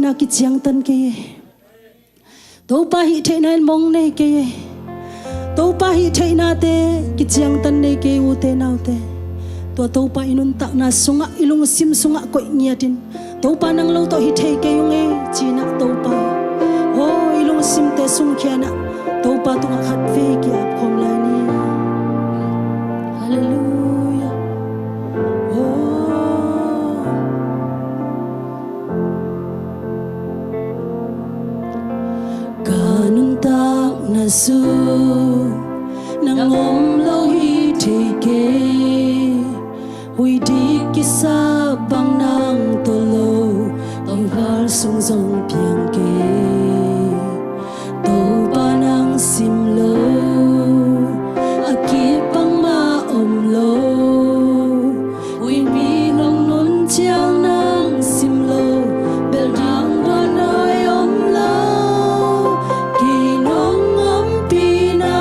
na kiciangtan kei e. Topa hih theihna in mong nei kei e. Topa hih theihnate kiciangtan nei kei, ute naute. Tua Topa i nuntakna sungah, i lungsim sungah koih ngiatin, Topa nang lo tawh hi thei kei ung e, ci-in ah Topa, aw, i lungsimte sung khian ah Topa tungah khatvei ki-ap khawm lai ni. Halleluiah. Aw. Ka nuntakna sung nang om lo hi thei kei. Huih dik kisap bang nang tawh lo, tawngkhat sung zong piang kei. Topa nang sim lo, a kip bangmah om lo. Huihpi hong nun ciang nang sim lo, bel dang buanhuai om lo. Kei nong ompihna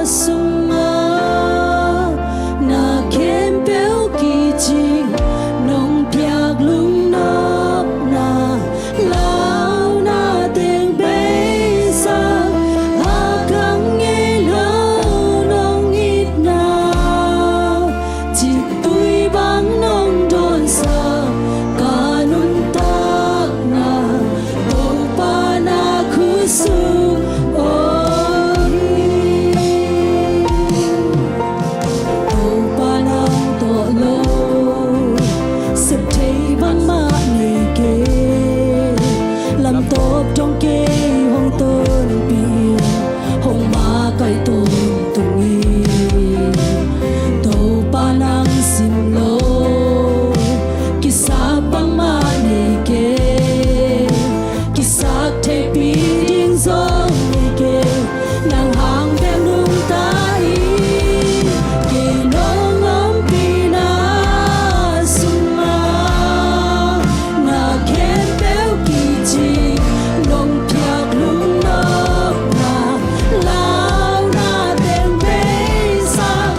sungah na khempeuh kicing, nong piak lungnopna, launa teng beisak, a kang ngei lo nong itna, ciktui bang nong dawnsak, ka nuntakna Topa na khutsung aw hi. Topa nang tawh lo, sep thei bangmah nei kei. Lamtawp dong kei hong tonpih, hong makaih tawntung hi. Topa nang sim lo, kisap bangmah nei kei. Kisap theihpih ding zong nei kei, nang hang bek nungta hi. Kei nong ompihna sungah na khempeuh kicing, nong piak lungnopna, launa teng beisak,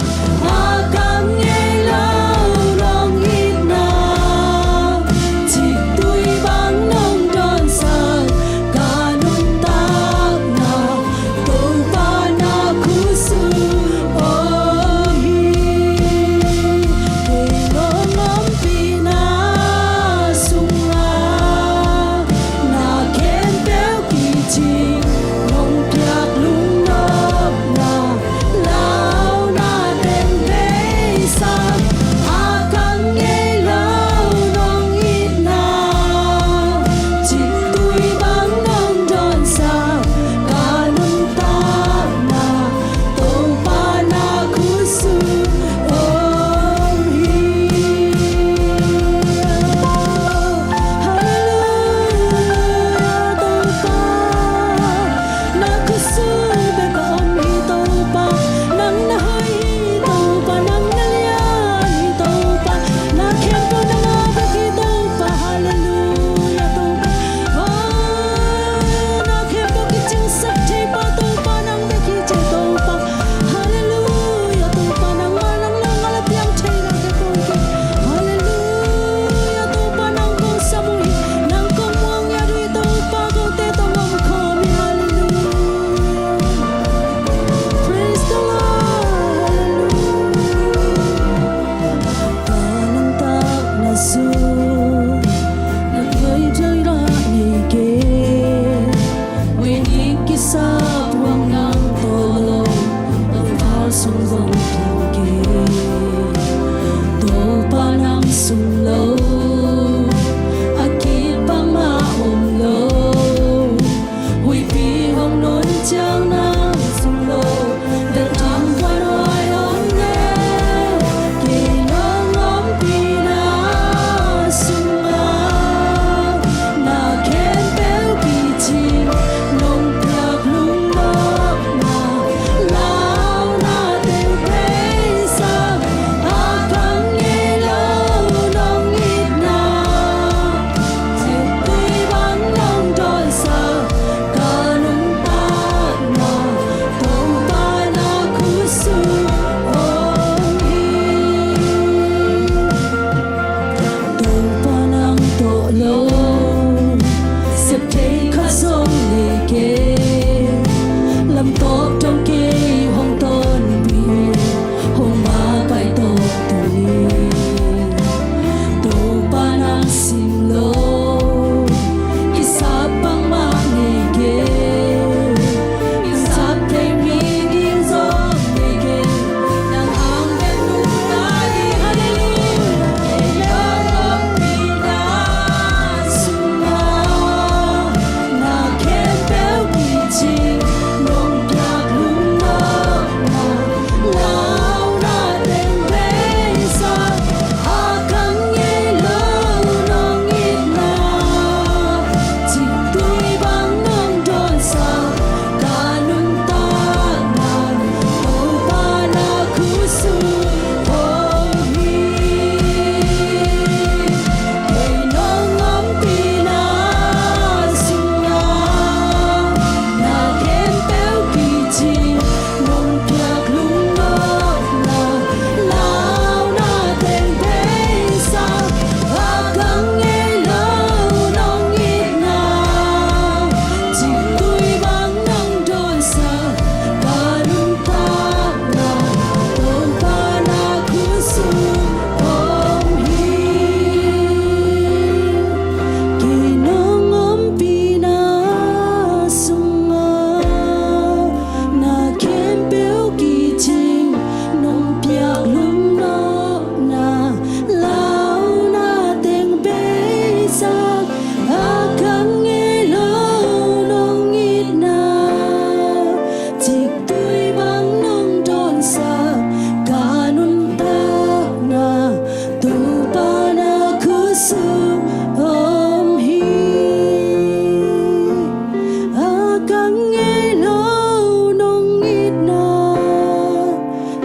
a kang ngei lo nong itna, ciktui bang nong dawnsak, ka nuntakna Topa na khutsung aw hi. Kei nong ompihna sungah na khempeuh kicing, nong piak lungnopna, launa teng beisak, a kang ngei lo nong itna, ciktui bang nong dawnsak, ka nuntakna Topa na khutsung aw hi. Halleluiah, Topa. Na khutsung bek a om hi Topa, nang na hoih hi Topa, nang na lian hi Topa, na khempeuh nang a bek hi Topa, halleluiah Topa. Oh, na khempeuh kicingsak theipa Topa, nang bek hi ci Topa, halleluiah Topa, nangmah nang lo ngal a piang theih nate kong kik, halleluiah Topa, nang kong sam uh hi, nang kong muang ngiat uh hi Topa, kote tawh om khawm hi, halleluiah. Praise the Lord, halleluiah. Ka nuntakna sung na khutsung aw hi. Huih dik kisap bang nang tawh lo, tawngkhat sung zong piang kei. Topa nang sim lo, a kip bangmah om lo. Huihpi hong nun ciang nang sim lo, bel dang buanhuai om lo. Kei nong ompihna sungah na khempeuh kicing, nong piak lungnopna, launa teng beisak,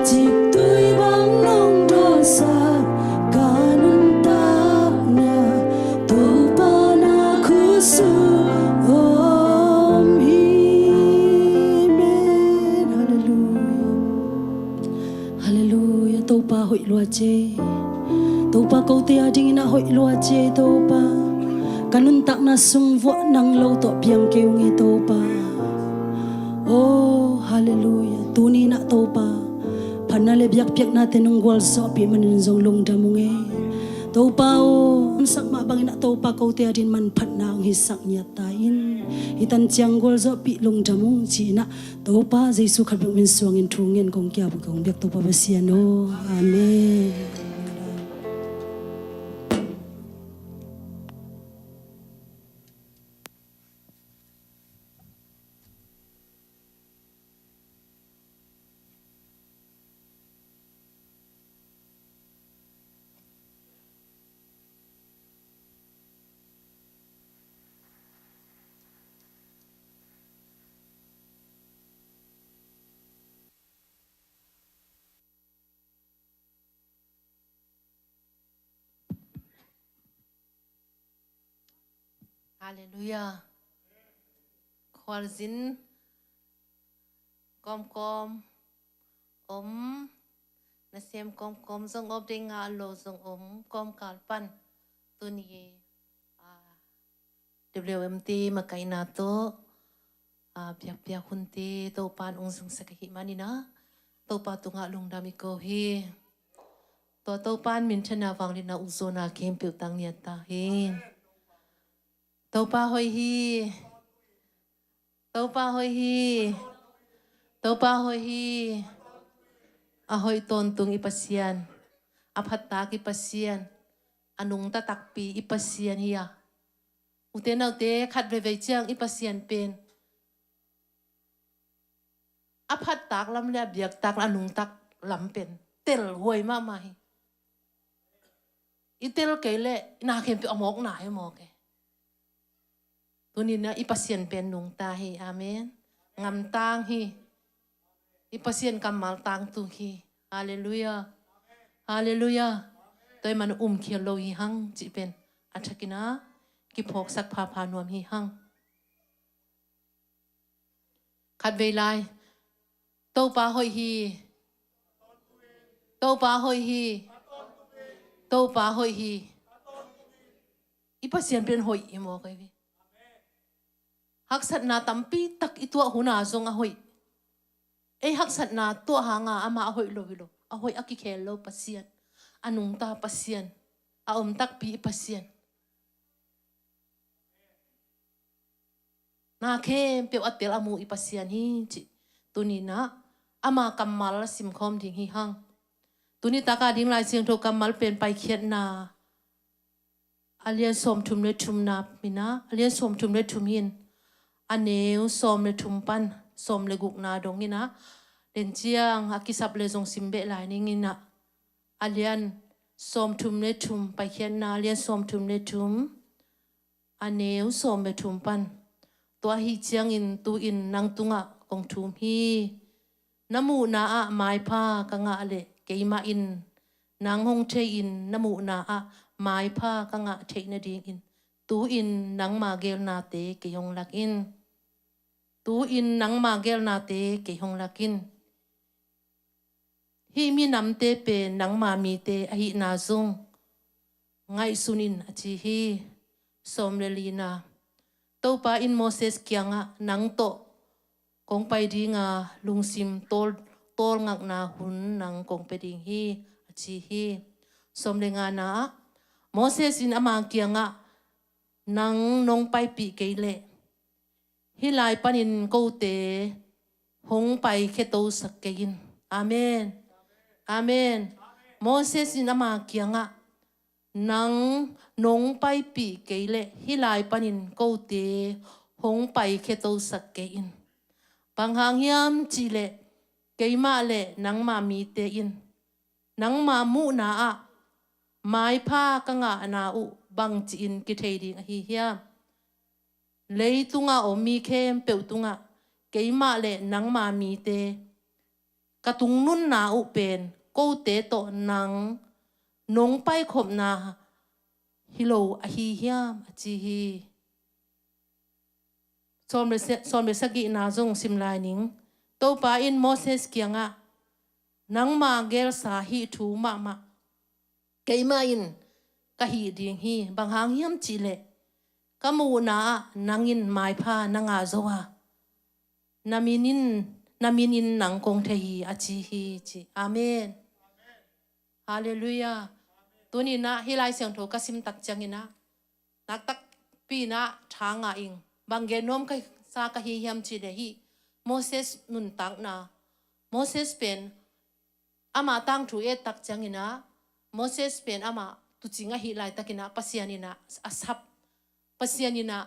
Ciktui bang nong dawhsak ka nuntakna, Topa na khutsung om hi. Amen. Halleluiah. Halleluiah. Topa hoih lua ci. Topa kote a dingin ah hoih lua ci Topa. Ka nuntakna sung vuah nang lo tawh piang kei ung e Topa. Oh, halleluiah. Tuni-in ah Topa phatna le biakpiaknate nong gualzawhpih manin zong lungdam ung e. Topa aw, hong sak mah bangin ah Topa kote a dingin manphatna hong hisak ngiat ta in. Hih tan ciang gualzawhpih lungdam ung ci-in ah Topa Jesu khat bek min suangin thu ngen kong kiap kong biak Topa Pasian aw. Amen. Halleluiah. Khualzin kawmkawm om, nasem kawmkawm zong om, dei ngah lo zong om, kawmkal pan tuni, ah, W M T makaihna tawh, ah, biakpiak hunte Topa in hong zangsak ahih manin ah Topa tungah lungdam i ko hi. Tua Topa in minthanna vangliatna ukzawhna khempeuh tang ngiat ta hi. Topa hoih hi. Topa hoih hi. Topa hoih hi. A hoih tawntung i Pasian, a phattak i Pasian, a nungta takpi i Pasian hi a, ute naute, khat veivei ciang i Pasian pen a phattak lam le a biaktak lam, a nungtak lam pen telhuai mahmah hi. I tel kei leh na khempeuh a mawkna hi mawk e. Tuni-in ah i Pasian pen nungta hi. Amen. Ngamtang hi. I Pasian kammal tangtung hi. Halleluiah. Halleluiah. Tua ahih manin umkhial lo hi hang cih pen a thakin ah kiphawksak phapha nuam hi hang. Khatvei lai. Topa hoih hi. Topa hoih hi. Topa hoih hi. I Pasian pen hoih hi mawk hi. Haksatna tampi tak i tuah hun a zong a hoih. Ei haksatna tuah hang a amah a hoih lo hi lo. A hoih, a kikhel lo Pasian. A nungta Pasian. A om takpi i Pasian. Na khempeuh a tel a mu i Pasian hi cih tuni-in ah ama kammal a simkhawm ding hi hang. Tuni tak a ding Lai Siangtho kammal pen Paikhiatna a lian sawmthum le thumna in ah, a lian sawmthum le thum hi-in a neu sawm le thum pan sawm le gukna dong in ah, den ciang a kisap le zong sim beh lai ning in ah, a lian sawmthum le thum, Paikhiatna a lian sawmthum le thum, a neu sawm le thum pan. Tua ahih ciangin tu-in nang tungah kong thum hi. Na muhna ah maipha ka ngah leh keimah in nang hong thei-in na muhna ah maipha ka ngah theih nadingin tu-in nangma geelnate kei hong lak in. Tu-in nangma geelnate kei hong lak in. Hih minamte pen nangma mite ahihna zong ngaihsun in a ci hi. Sawm le lina. Topa in Moses kiangah, nang tawh kong pai ding a, lungsim tawl, tawlngakna hun nang kong pia ding hi a ci hi. Sawm le ngana ah, Moses in ama kiangah, nang nong paipih kei leh hih lai panin kote hong paikhia tosak kei in. Amen. Amen. Moses in ama kiangah, nang nong paipih kei leh hih lai panin kote hong paikhia tosak kei in. Bang hang hiam cih leh keimah le nangma mite in nangma muhna ah maipha ka ngahna uh bangci-in kithei ding ahi hiam? Leitunga om mi khempeuh tungah keimah le nangma mite ka tungnunna uh pen kote tawh nang nong paikhopna hi lo ahi hiam, a ci hi. Sawm le se-, sawm le sagihna zong sim lai ning. Topa in Moses kiangah, nangma gelsa hih thu mahmah keimah in ka hih ding hi. Bang hang hiam cihleh ka muhna ah nang in maipha na ngah zo a, na min in, na min in nang kong thei hi, a ci hi, ci. Amen. Halleluiah. Tuni-in ah hih Lai Siangtho ka sim tak ciangin ah naktakpi-in ah tha ngah ing. Bang gen nuam ka sa ka hi hiam cihleh hih Moses nuntakna. Moses pen ama tangthu et tak ciangin ah, Moses pen ama tuucing ahih laitakin ah Pasian in ah a sap. Pasian in ah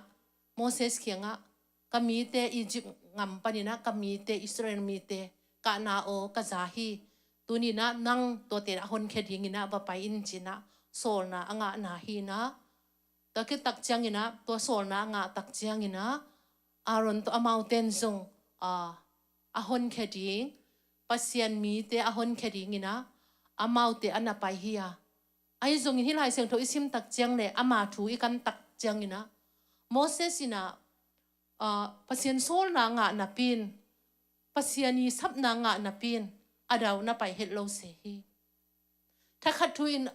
Moses kiangah, ka mite Egypt gam panin ah ka mite, Israel mite kahna aw ka za hi. Tuni-in ah nang tuate a honkhia dingin ah va pai in, ci-in ah sawlna a ngahna hi-in ah. Tua khit tak ciangin ah, tua sawlna a ngah tak ciangin ah, Aaron tawh amaute in zong, a, a honkhia ding, Pasian mite a honkhia dingin ah amaute a na pai hi a. Ahi zongin hih Lai Siangtho i sim tak ciang le ama thu i kan tak ciangin ah, Moses in ah, a, Pasian sawlna ngah napi-in, Pasian i sapna ngah napi-in a dau na pai het lo se hi. Thakhat thu-in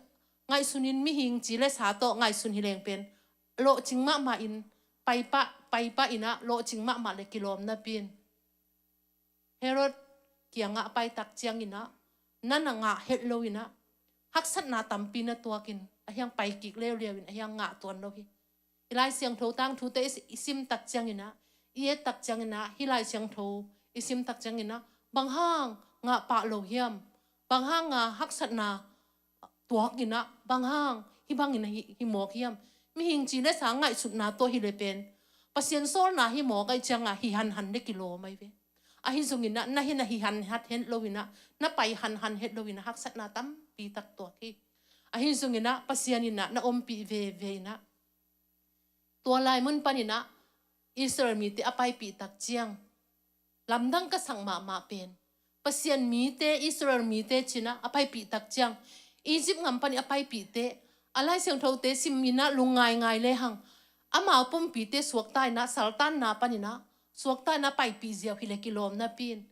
ngaihsun in, mihing ci le sa tawh ngaihsun hi leng pen lawhcing mahmah in, paipah, paipah in ah lawhcing mahmah le kilawm napi-in, Herod kiangah a pai tak ciangin ah, na na ngah het lo-in ah, haksatna tampi na tuak in, a hiang pai kik leuleu in, a hiang ngah tuan lo hi. Hih Lai Siangtho tangthute i, i sim tak ciangin ah, i et tak ciangin ah, hih Lai Siangtho i sim tak ciangin ah, bang hang ngah pah lo hiam? Bang hang a haksatna tuak in ah, bang hang hih bangin ah hi, hi mawk hiam? Mihing ci le sa ngaihsutna tawh hi le pen, Pasian sawlna hi mawk ahih ciangah hi hanhan le kilawm ahi ve. Ahi zongin ah na hi na hi hanhat het lo-in ah, na pai hanhan het lo-in ah haksatna tampi tak tuak hi. Ahi zongin ah Pasian in ah na ompih veve in ah, tua lai mun panin ah Israel mite a paipih tak ciang, lamdang ka sak mahmah pen, Pasian mite, Israel mite ci-in ah a paipih tak ciang, Egypt gam panin a paipihte, a Lai Siangthote sim in ah lungngaingai lehang, amau pumpite suakta in ah saltanna panin ah, suakta in ah paipih ziau hi le kilawm napi-in,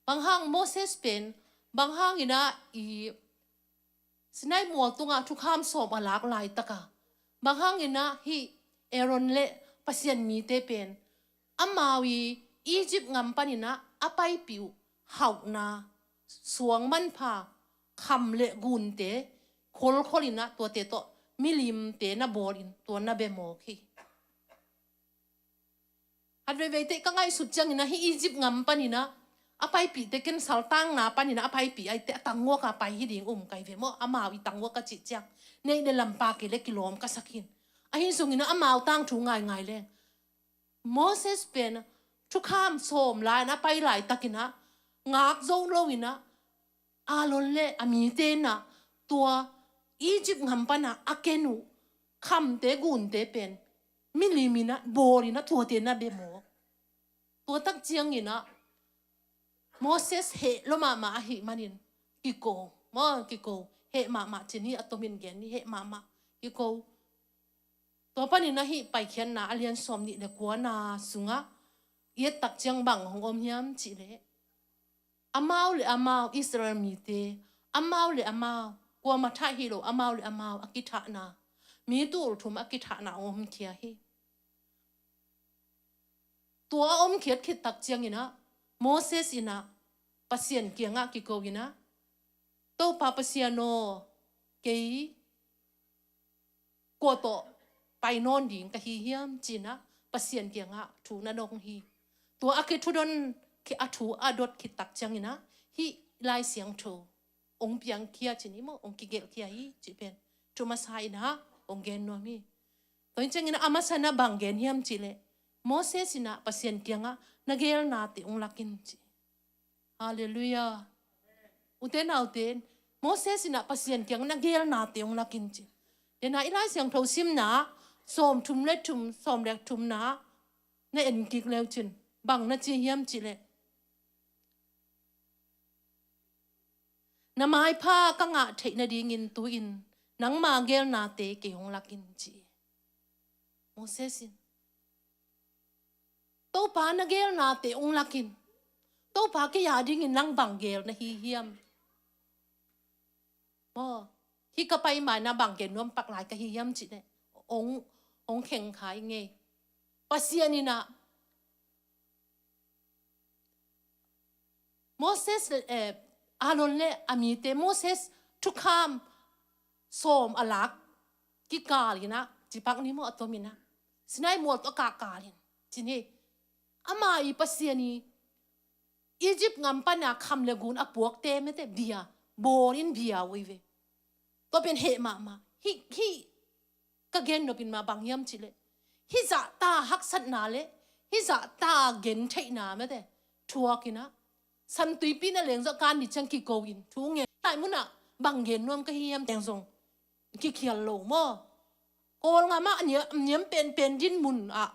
bang hang Moses pen, bang hangin ah i Sinai mual tungah thukham sawm a lak laitakah, bang hangin ah hih Aaron le Pasian mite pen, amau i Egypt gam panin ah a paipih uh hauhna, suang manpha, kham le gunte kholkhol in ah tuate tawh milimte na bawl in tua na bia mawk hi. Khat veiveite ka ngaihsut ciangin ah hih Egypt gam panin ah a paipihte ken saltanna panin ah a paipih ahih teh a tangguak a pai hi ding um ka hi ve maw, amau i tangguak a cih ciang neih le lampa kei le kilawm ka sak hi. Ahi zongin ah amau tangthu ngaingai leng, Moses pen thukham sawm lai-in a pai laitakin ah ngak zo lo-in ah, Aaron le a mite in ah tua Egypt gam pan a a ken uh khamte gunte pen milim in ah bawl in ah tuate na bia mawk. Tua tak ciangin ah Moses heh lua mahmah ahih manin kiko, maw, kiko, heh mahmah ci-in hi, a tomin gen ni, heh mahmah, kiko. Tua panin ah hih Paikhiatna a lian sawm nih le kuana sungah i et tak ciang bang hong om hiam cihleh, amau le amau, Israel mite, amau le amau, kuamah thah hi lo, amau le amau a kithahna, mi tul thum a kithahna hong om khia hi. Tua a om khiat khit tak ciangin ah Moses in ah Pasian kiangah kiko in ah, Topa Pasian aw, kei kua tawh pai nawn ding ka hi hiam, ci-in ah Pasian kiangah thu na dong hi. Tua a kithudon khi, a thu a dot khit tak ciangin ah hih Lai Siangtho hong piangkhia ci-in hi maw, hong kigelhkhia hi cih pen thu masa in ah hong gen nuam hi. Tua hi ciangin ah a masa in ah bang gen hiam cihleh, Moses in ah Pasian kiangah na gelnate hong lak in ci. Halleluiah. Ute naute, Moses in ah Pasian kiangah na gelnate hong lak in ci. Dena i Lai Siangtho simna sawm thum le thum, sawm le thumna na en kik leu cin, bang na ci hiam cihleh, Na maipha ka ngah theih nadingin tu-in nangma geelnate kei hong lakin, ci hi. Moses in, Topa na geelnate hong lakin, Topa kei a dingin nang bang geel na hi hiam? Maw, hih ka pai ma-in ah bang gen nuam pak lai ka hi hiam cih leh hong, hong kheng kha ing ei. Pasian in ah Moses, eh, Aaron le a mite, Moses thukham sawm a lak kikal in ah, cipak ni maw, a tom in ah, Sinai mual tawh a kahkal in, ci ni. Ama i Pasian i Egypt gam pana kham le gun a puakte mete bia, bawl in bia uh hi ve. Tua pen heh mahmah. Hih, hih ka gen nop in mah bang hiam cih leh, hih zahta haksatna le hih zahta gentheihna mete thuak in ah, San Tuipi na leng zawh kan ni ciang kiko in thu ngen. Lai mun ah bang gen nuam ka hi hiam teng zong kikhial lo maw. Kawlgam ah a niam, niam penpen din mun ah,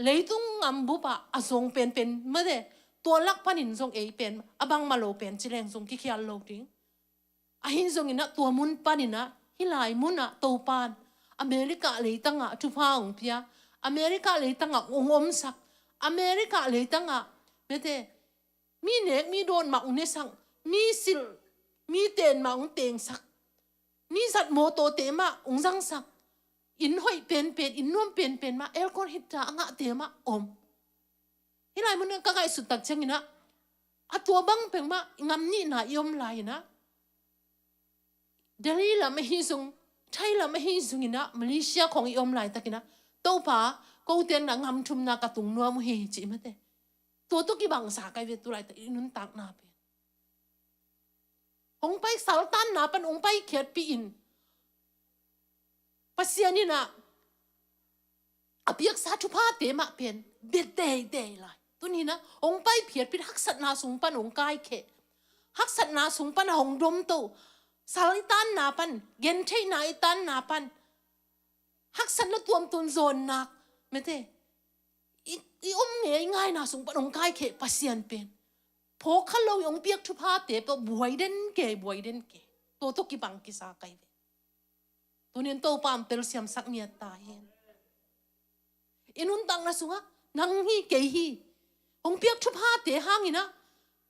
leitung gam bup ah a zong penpen mete, tua lak panin zong ei pen a bangmah lo pen ci leng zong kikhial lo ding. Ahi zongin ah tua mun panin ah, hih lai mun ah Topa'n America leitang ah thupha hong pia, America leitang ah hong omsak, America leitang ah mete, mi nek mi dawn mah hong nesak, mi silh mi ten mah hong tengsak, mi zat mawtawte mah hong zangsak, inn hoih penpen, inn nuam penpen mah, aircon heater a ngahte mah om. Hih lai mun ah ka ngaihsut tak ciangin ah, a tua bang peuhmah i gam nihna i om lai in ah, Delhi lam ahi zong, Thai lam ahi zongin ah, Malaysia khawng i om laitakin ah, Topa, kote in ah gam thumna ka tung nuam uh hi, ci mete. Tua tawh kibangsa ka hi ve, tu laitak i nuntakna pen. Hong pai, saltanna pan hong paikhiatpih in, Pasian in ah a piaksa thuphate mah pen bia teitei lai. Tuni in ah hong paikhiatpih, haksatna sung pan hong kaikheh, haksatna sung pan a hong domto, sal i tanna pan, gentheihna i tanna pan, haksatna tuamtuam zawnnak mete, i, i om ngei ngaina sung pan hong kaikheh Pasian pen, phawk kha lo i hong piak thuphate tawh buai den kei, buai den kei. Tua tawh kibang kisa ka hi ve. Tuni in Topa in telsiamsak ngiat ta hen. I nuntakna sungah nang hi, kei hi, hong piak thuphate hangin ah,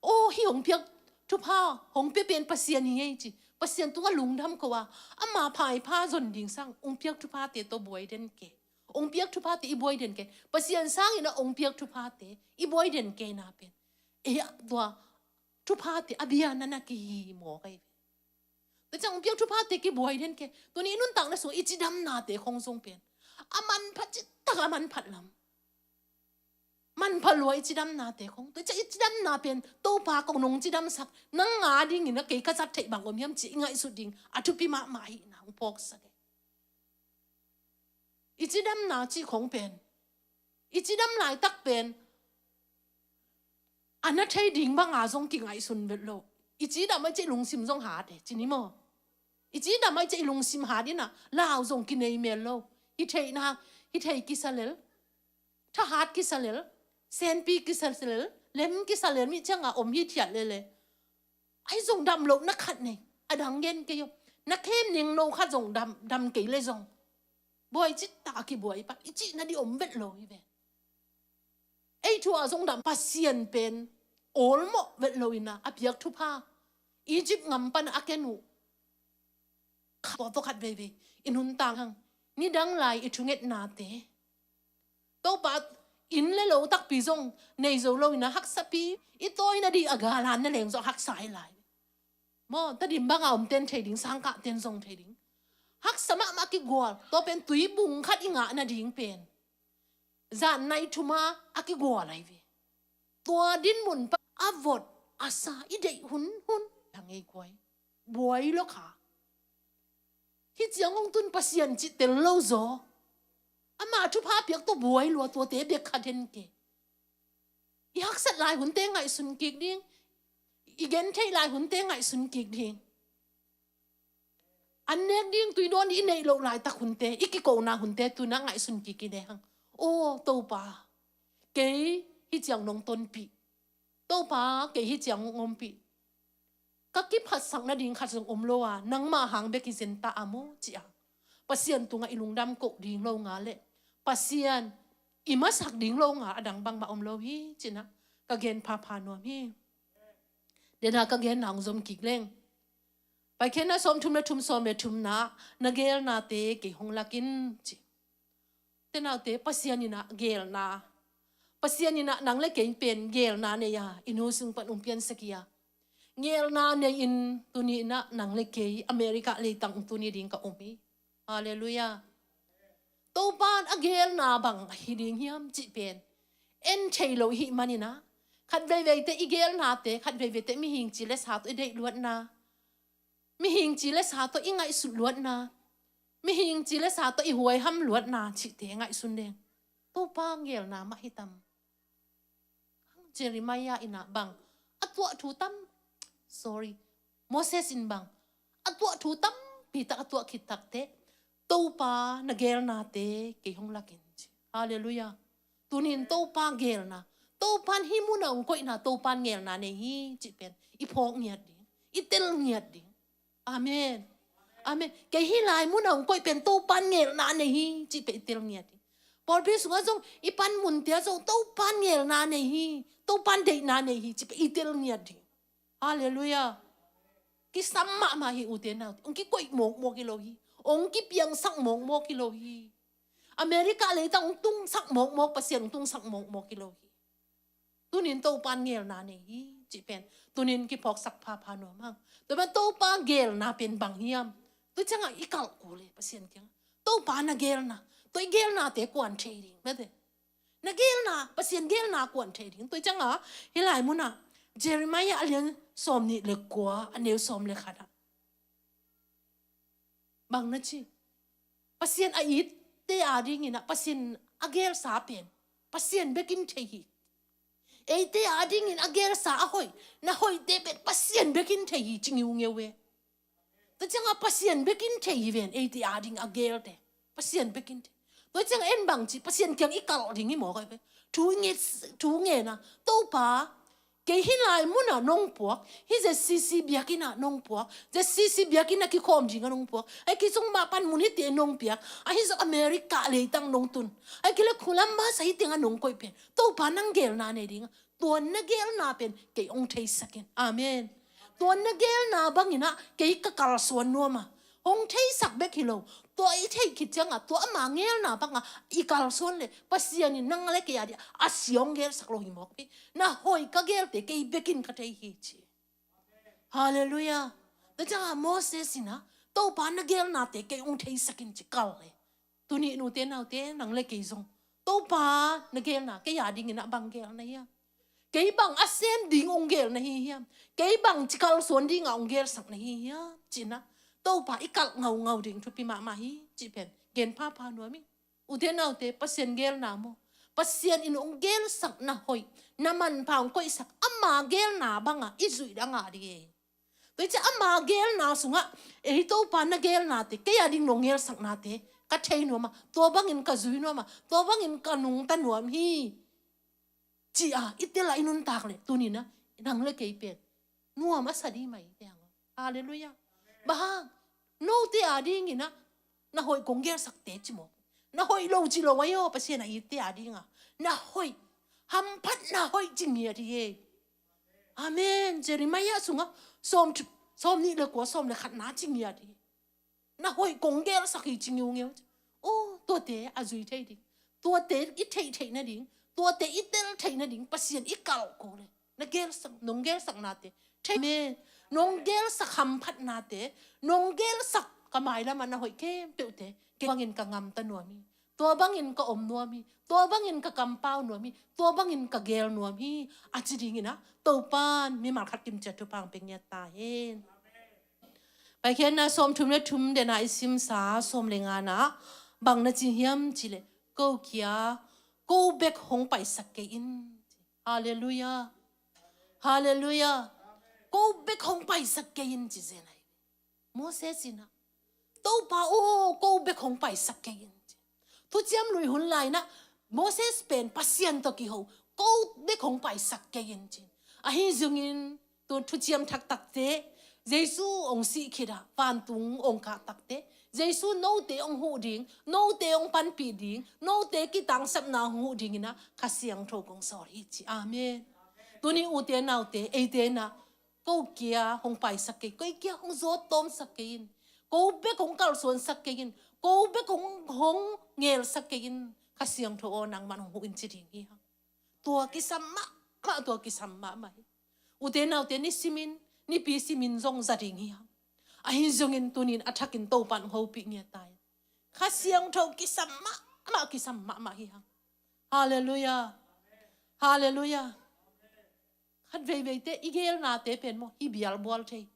aw, hih hong piak thupha hong pia pen Pasian hi ei ci, Pasian tungah lungdam ko a, ama phaipha zon ding sang hong piak thuphate tawh buai den kei. Hong piak thuphate i buai den kei. Pasian sangin ah hong piak thuphate i buai den keina pen, ei ah tua thuphate a bia na na kihi maw ka hi ve. Tua ciang hong piak thuphate kibuai den kei. Tuni i nuntakna sung i cidamnate khong zong pen a manpha, citak a manpha lam, manpha lua i cidamnate khong. Tua ciang i cidamna pen Topa, ko nong cidamsak, nang a dingin ah kei ka zat theih bang om hiam ci i ngaihsut ding a thupi mahmah ahihna hong phawksak e. I cidamna cih khong pen, i cidam laitak pen a na thei ding banga zong kingaihsun vet lo. I cidam ahih ciang i lungsim zong hat e, ci ni maw. I cidam ahih ciang i lungsim hat in ah lau zong kinei mel lo. Hi theihna, hi thei kisa lel, thahat kisa lel, senpi kisa lel, lem kisa lel, mih ciang a om hithiat lel e. Ahi zong dam lohna khat nei, a dang gen kei aw. Na khem ningno khat zong dam, dam kei leh zong buai citak a kibuai pah i cihna ding om vet lo hi ve. Ei thu ah zong dam, Pasian pen awlmawh vet lo in ah a piak thupha, Egypt gam pan a ken uh, kha tua tawh khat veivei i nuntak hang. Nidang lai i thungetnate, Topa, inn le lo takpi zong nei zo lo in ah haksapi, i tawina ding a galan na leng zong haksa hi lai. Maw, Tedim banga omten thei ding, sangkahten zong thei ding. Haksa mahmah kigual, tua pen tuibung khat i ngah nading pen zan nai thum a kigual ahi ve. Tua dinmun pan a vot a sa i deih hunhun, a ngei kuai, buai lua kha. Hih ciang hong tun Pasian cih tel lo zaw. Ama thupha piak tawh buai lua, tuate bek kha den kei. I haksat lai hunte ngaihsun kik ding, i gentheih lai hunte ngaihsun kik ding. An nek ding tui dawn i neih loh laitak hunte, i kikona hunte tu-in ah ngaihsun kik i ne hang. Aw Topa, kei hih ciang nong tonpih. Topa, kei hih ciang nong ompih. ka kiphatsak nading khat zong om lo a, nangmah hang bek hi zen ta a maw, ci a. Pasian tungah i lungdam koh ding lo nga le Pasian i masak ding lo nga a dang bangmah om lo hi, ci-in ah ka gen phapha nuam hi. Dena ka genna hong zom kik leng. Paikhiatna sawmthum le thum, sawm le thumna, na gelnate kei hong lak in, ci. Te naute, Pasian in ah gelna, Pasian in ah nang le kei pen gelna nei a, i nu sung pan um pian sak hi a. Gelna nei in tuni in ah nang le kei America leitang tuni ding ka um hi. Halleluiah. Topan a gelna bang ahi ding hiam cih pen en thei lo i hih manin ah, khat veiveite i gelnate, khat veiveite mihing ci le sa tawh i deih luatna, mihing ci le sa tawh i ngaihsut luatna, mihing ci le sa tawh i huaiham luatna cihte ngaihsun leng, Topa gelna mah hi tam? Jeremiah in ah bang a tuah thu tam, sorry, Moses in bang a tuah thu tampi tak a tuah khit takteh, Topa na gelnate kei hong lak in, ci. Halleluiah. Tunin Topa gelna, Topan hih mun a hong koihna Topan gelna nei hi cih pen i phawk ngiat ding, i tel ngiat ding. Amen. Amen. Kei hih lai mun a hong koih pen Topan gelna nei hi cih pen i tel ngiat ding. Pawlpi sungah zong i panmunte ah zong Topan gelna nei hi, Topan deihna nei hi cih pen i tel ngiat ding. Halleluiah. Kisam mahmah hi, ute naute. Hong kikoih mawkmawk hi lo hi. Hong kipiangsak mawkmawk hi lo hi. America leitang hong tungsak mawkmawk, Pasian hong tungsak mawkmawk hi lo hi. Tunin Topan gelna nei hi cih pen tunin kiphawksak phapha nuam hang. Tua pen Topa gelna pen bang hiam? Tua ciangah i kalh kul e Pasian kiangah, Topa na gelna, tua i gelnate kuan thei ding, mate. Na gelna, Pasian gelna kuan thei ding. Tua ciangah hih lai munah Jeremiah a lian sawmnih le kua, a neu sawm le khat ah bang na ci? Pasian a itte adingin ah Pasian a gelsa pen Pasian bek in thei hi. Eite adingin a gelsa a hoih, na hoihte pen Pasian bek in thei hi, ci ngiungeu e. Tua ciangah Pasian bek in thei hi ven, eite ading a gelte. Pasian bek in thei. Tua ciangah en bang ci, Pasian kiang i kalh ding hi mawk a hi ve. Thu nge, thu ngen a, Topa, kei hih lai munah nong puak, hih Z C C biakinn ah nong puak, Z C C biakinn ah kikhawm dingah nong puak, ahi kei zong mah panmun hihte nong piak, ahi zong America leitang nong tun, ahi kei le khulam masa hih tengah nong koih pen Topa nang gelna nei dingah, tua na gelna pen kei hong theisak in. Amen. Tua na gelna bangin ah kei ka kalsuan nuam a, hong theisak bek hi lo, tua i theih khit ciangah tua ama gelna bangah i kalsuan le Pasian in nang le kei ading a sia hong gelsak lo hi mawk hi. Na hoih ka gelte kei bek in ka thei hi, ci. Halleluiah. Tua ciangah Moses in ah, Topa na gelnate kei hong theisak in, ci kalh le. Tuni nute naute, nang le kei zong Topa na gelna kei adingin ah bang gel na hiam? Kei bang a sem ding hong gel na hi hiam? Kei bang ci kalsuan dingah hong gelsak na hi hiam, ci-in ah Topa i kalh ngaungau ding thupi mahmah hi cih pen gen phapha nuam hi. Ute naute, Pasian gelna maw, Pasian in hong gelsak na hoih, na manpha hong koihsak ama gelna bangah i zuih dang a ding e. Tua hi ciah ama gelna sungah, ei Topa na gelnate, kei ading nong gelsaknate ka thei nuam a, tua bangin ka zui nuam a, tua bangin ka nungta nuam hi, ci-a i tel a i nuntak leh tuni-in ah nang le kei pen nuam a sa ding mah hi. Halleluiah. Bang hang? Note adingin ah na hoih kong gelsakte ci mawk. Na hoih lo ci lo ahi aw, Pasian a itte adingah na hoih, hamphatna hoih ci ngiat hi e. Amen. Jeremiah sungah sawm, sawmnih le kua, sawm le khatna ci ngiat hi. Na hoih kong gelsak hi ci ngiungeu. Aw, tuate a zui thei ding, tuate i theih theih nading, tuate i tel theih nading Pasian i kalh ko leh na gelsak, nong gelsaknate thei me, nong gelsak hamphatnate, nong gelsak ka mailamah na hoih khempeuhte kei bangin ka gamta nuam hi. Tua bangin ka om nuam hi. Tua bangin ka kampau nuam hi. Tua bangin ka gel nuam hi, a ci dingin ah Topan mimal khat kimciat thupha hong pia ngiat ta hen. Paikhiatna sawmthum le thum, dena i simsa sawm le ngana bang na ci hiam cih leh, ko kia, ko bek hong paisak kei in. Halleluiah. Halleluiah. Ko bek hong paisak kei in ci zen ahi. Moses in ah, Topa aw, ko bek hong paisak kei in, ci. Thuciam Lui hun lai-in ah Moses pen Pasian tawh kiho, ko bek hong paisak kei in, ci. Ahi zongin tu thuciam thak takte, Jesu hong sih khit ah vantung hong kah takte, Jesu note hong huh ding, note hong panpih ding, note kitangsapna hong huh ding in ah Kha Siangtho kong sawl hi ci. Amen. Tuni ute naute, eite in ah ko kia hong paisak kei, ko kia hong zawt tawmsak kei in, ko bek hong kalsuansak kei in, ko bek hong, hong ngelsak kei in, Kha Siangtho aw nangman hong huh in ci ding hi hang. Tua kisam mahmah, tua kisam mahmah hi. Ute naute, ni simin, nipi simin zong za ding hi hang. Ahi zongin tunin a thakin Topan hopih ngiat ta in. Kha Siangtho kisam mahmah, kisam mahmah hi hang. Halleluiah. Halleluiah. Khat veiveite i gelnate pen maw hi bialbual thei.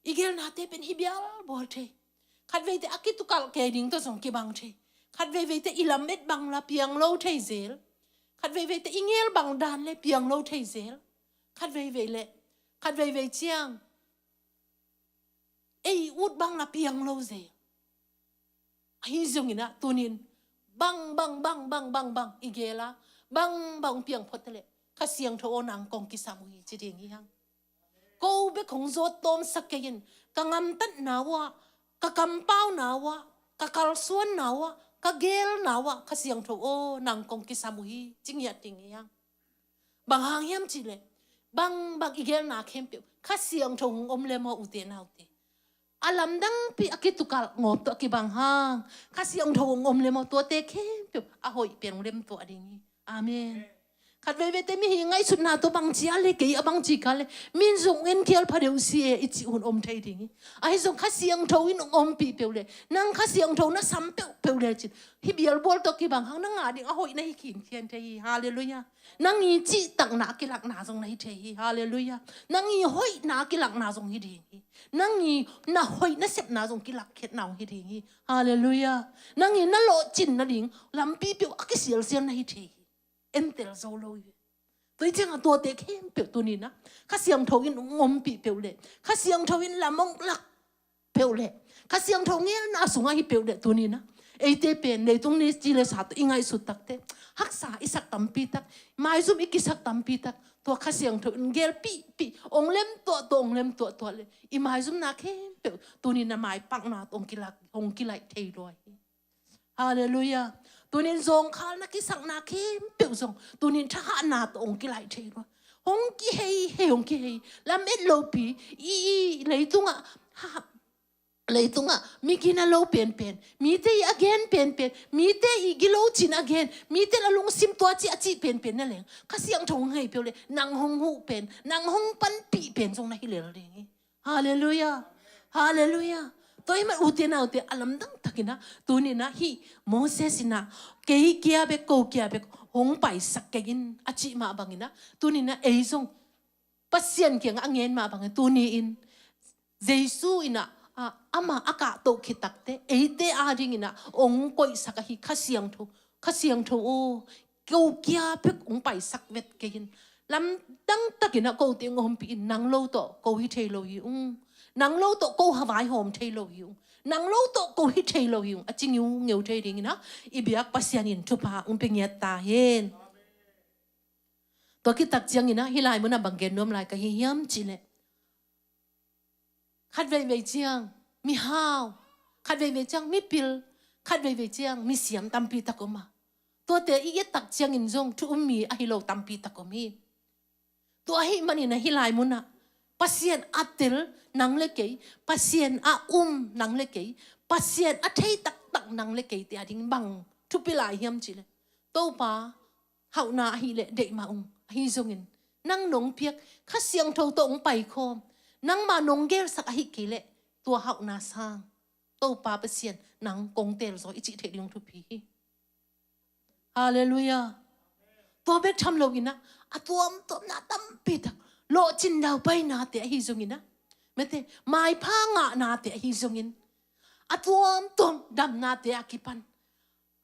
I gelnate pen hi bialbual thei. Khat veite a kitukalh kei ding tawh zong kibang thei. Khat veiveite i lamet bang la piang lo thei zel. Khat veiveite i ngel bang dan le piang lo thei zel. Khat veivei le, khat veivei ciang ei ut bang la piang lo zel. Ahi zongin ah tunin bang, bang, bang, bang, bang, bang i gel a, bang, bang piang phot leh Kha Siangtho aw nang kong kisam uh hi ci ding hi hang. Ko bek hong zawt tawmsak kei in, ka ngamtatna uh ah, ka kampauna uh ah, ka kalsuanna uh ah, ka gelna uh ah Kha Siangtho aw nang kong kisam uh hi ci ngiat ding hi hang. Bang hang hiam cih leh bang, bang i gelna khempeuh Kha Siangtho hong om le maw ute naute. A lamdangpi a kitukalh ngawp tawh a kibang hang Kha Siangtho hong om le maw tuate khempeuh a hoih pen hong lemtuah ding hi. Amen. Khat veiveite mihing ngaihsutna tawh bangci a le kei a bangci ka le min zong en khial pha deuh si e i cih hun om thei ding hi. Ahi zong Kha Siangtho in hong ompih peuh le nang Kha Siangtho na sam peuhpeuh le cin hi bialbual tawh kibang hang na ngah ding a hoih na hi khinkhian thei hi. Halleluiah. Nang i cihtakna a kilakna zong na hi thei hi. Halleluiah. Nang i hoihna a kilakna zong hi ding hi. Nang i na hoih na sepna zong kilakkhiatna zong hi ding hi. Halleluiah. Nang i na lawhcin nading lampi peuh a kisialsial na hi thei hi. Entel zo lo hi. Tua hi ciangah tuate khempeuh tuninah Kha Siangtho in hong ompih peuh leh Kha Siangtho in lam hong lak peuh leh Kha Siangtho ngelna sungah hi peuh leh tuninah eite pen leitung ni ci le sa tawh i ngaihsut takte haksa i sak tampi tak, maizum i kisak tampi tak, tua Kha Siangtho in gelpihpih hong lemtuah tua hong lemtuah tua leh i maizumna khempeuh tuninah maipakna tawh hong kilak, hong kilaih thei lua hi. Halleluiah. Tunin zawngkhalna kisakna khempeuh zong tunin thahahna tawh hong kilaih thei lua. Hong kihei hei hong kihei. Lamet lopi i, i leitungah ha, leitungah mi gina lo penpen, mite i a gen penpen, mite i gilo cin a gen, mite la lungsim tua ci a cih penpen na leng Kha Siangtho hong hei peuh leh nang hong huh pen, nang hong panpih pen zong na hi lel ding hi. Halleluiah. Halleluiah. Tua hi man ute naute a lamdang takinah tuninah hih Moses inah kei kia bek ko kia bek hong paisak kei in a cih mah banginah tuninah ei zong Pasian kiangah a ngen mah bangin tuni-in Jesu inah a, amah a kahtoh khit takte eite adinginah hong koihsak ahi Kha Siangtho, Kha Siangtho aw, ko kia bek hong paisak vet kei in. Lamdang takinah kote hong ompih in, nang lo tawh ko hi thei lo hi ung. Nang lo tawh ko havaihawm thei lo hi ung. Nang lo tawh ko hi thei lo hi ung. A ci ngiungeu thei dinginah i biak Pasian in thupha hong pia ngiat ta hen. Tua kitak cianginah hih lai munah bang gen nuam lai ka hi hiam cih leh khat veivei ciang mihau, khat veivei ciang mipil, khat veivei ciang misiam tampi tak om a, tuate i et tak ciangin zong thu um mi ahi lo tampi tak om hi. Tua ahih maninah hih lai munah Pasian a tel nang le kei, Pasian a um nang le kei, Pasian a thei taktak nang le keite ading bang thupi lai hiam cih leh Topa hauhna ahih leh deih mah ung. Ahi zongin nang nong piak Kha Siangtho tawh hong paikhawm, nangmah nong gelsak ahih kei leh tua hauhna sang Topa Pasian nang kong teelzaw i cih theih ding thupi hi. Halleluiah. Tua bek tham loinah a tuamtuamna tampi tak, lawhcin daupainate ahi zonginah, mete maipha ngahnate ahi zongin, a tuamtuam damnate a kipan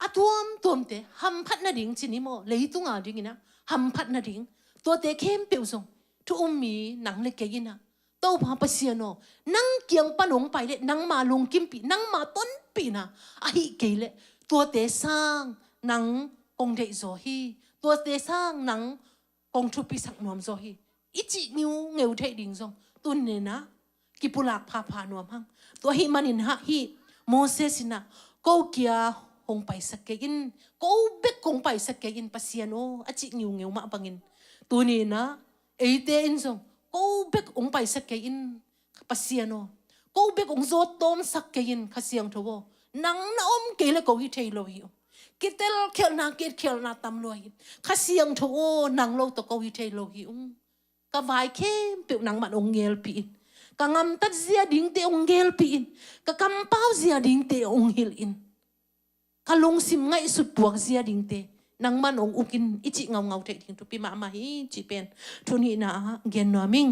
a tuamtuamte hamphat nading cin hi maw, leitunga dinginah hamphat nading, tuate khempeuh zong thu um mi nang le kei inah, Topa Pasian aw, nang kiang pan hong pai leh nangma lungkimpih, nangma tonpihna ahih kei leh tuate sang nang kong deihzaw hi, tuate sang nang kong thupisak nuamzaw hi, i cih ngiungeu theih ding zong tuninah kipulak phapha nuam hang. Tua ahih manin hah hih Moses in ah, ko kia hong paisak kei in, ko bek hong paisak kei in Pasian aw, a cih ngiungeu mah bangin, tuni in ah eite in zong ko bek hong paisak kei in Pasian aw, ko bek hong zawt tawmsak kei in Kha Siangtho aw. Nang na om kei le ko hi thei lo hi ung. Kitel khialhna, kiet khialhna tam lua hi. Kha Siangtho aw, nang lo tawh ko hi thei lo hi ung. Ka vai khempeuh nangman hong ngelpih in. Ka gamtat zia dingte hong ngelpih in. Ka kampau zia dingte hong hilh in. Ka lungsim ngaihsut puak zia dingte nangman hong uk in, i cih ngaungau theih ding thupi mahmah hi cih pen thu nihna ah gen nuam ing.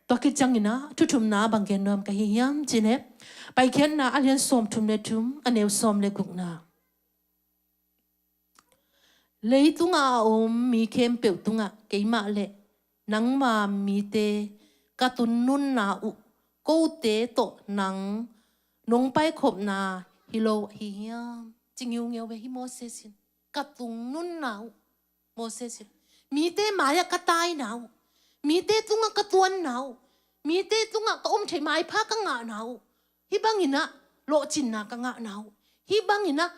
Tua khit ciangin ah thu thumna bang gen nuam ka hi hiam cih leh, Paikhiatna a lian sawmthum le thum, a neu sawm le gukna. Leitungah a om mi khempeuh tungah keimah le nangma mite ka tun nunna uh, kote tawh nang nong paikhopna hi lo ahi hiam? Ci ngiungeu ve hi Moses in. Ka tun nunna uh, Moses in. Mite mai-ah ka taina uh, mite tungah ka tuanna uh, mite tungah ka om thei maipha ka ngahna uh, hih bangin ah lawhcinna ka ngahna uh, hih bangin ah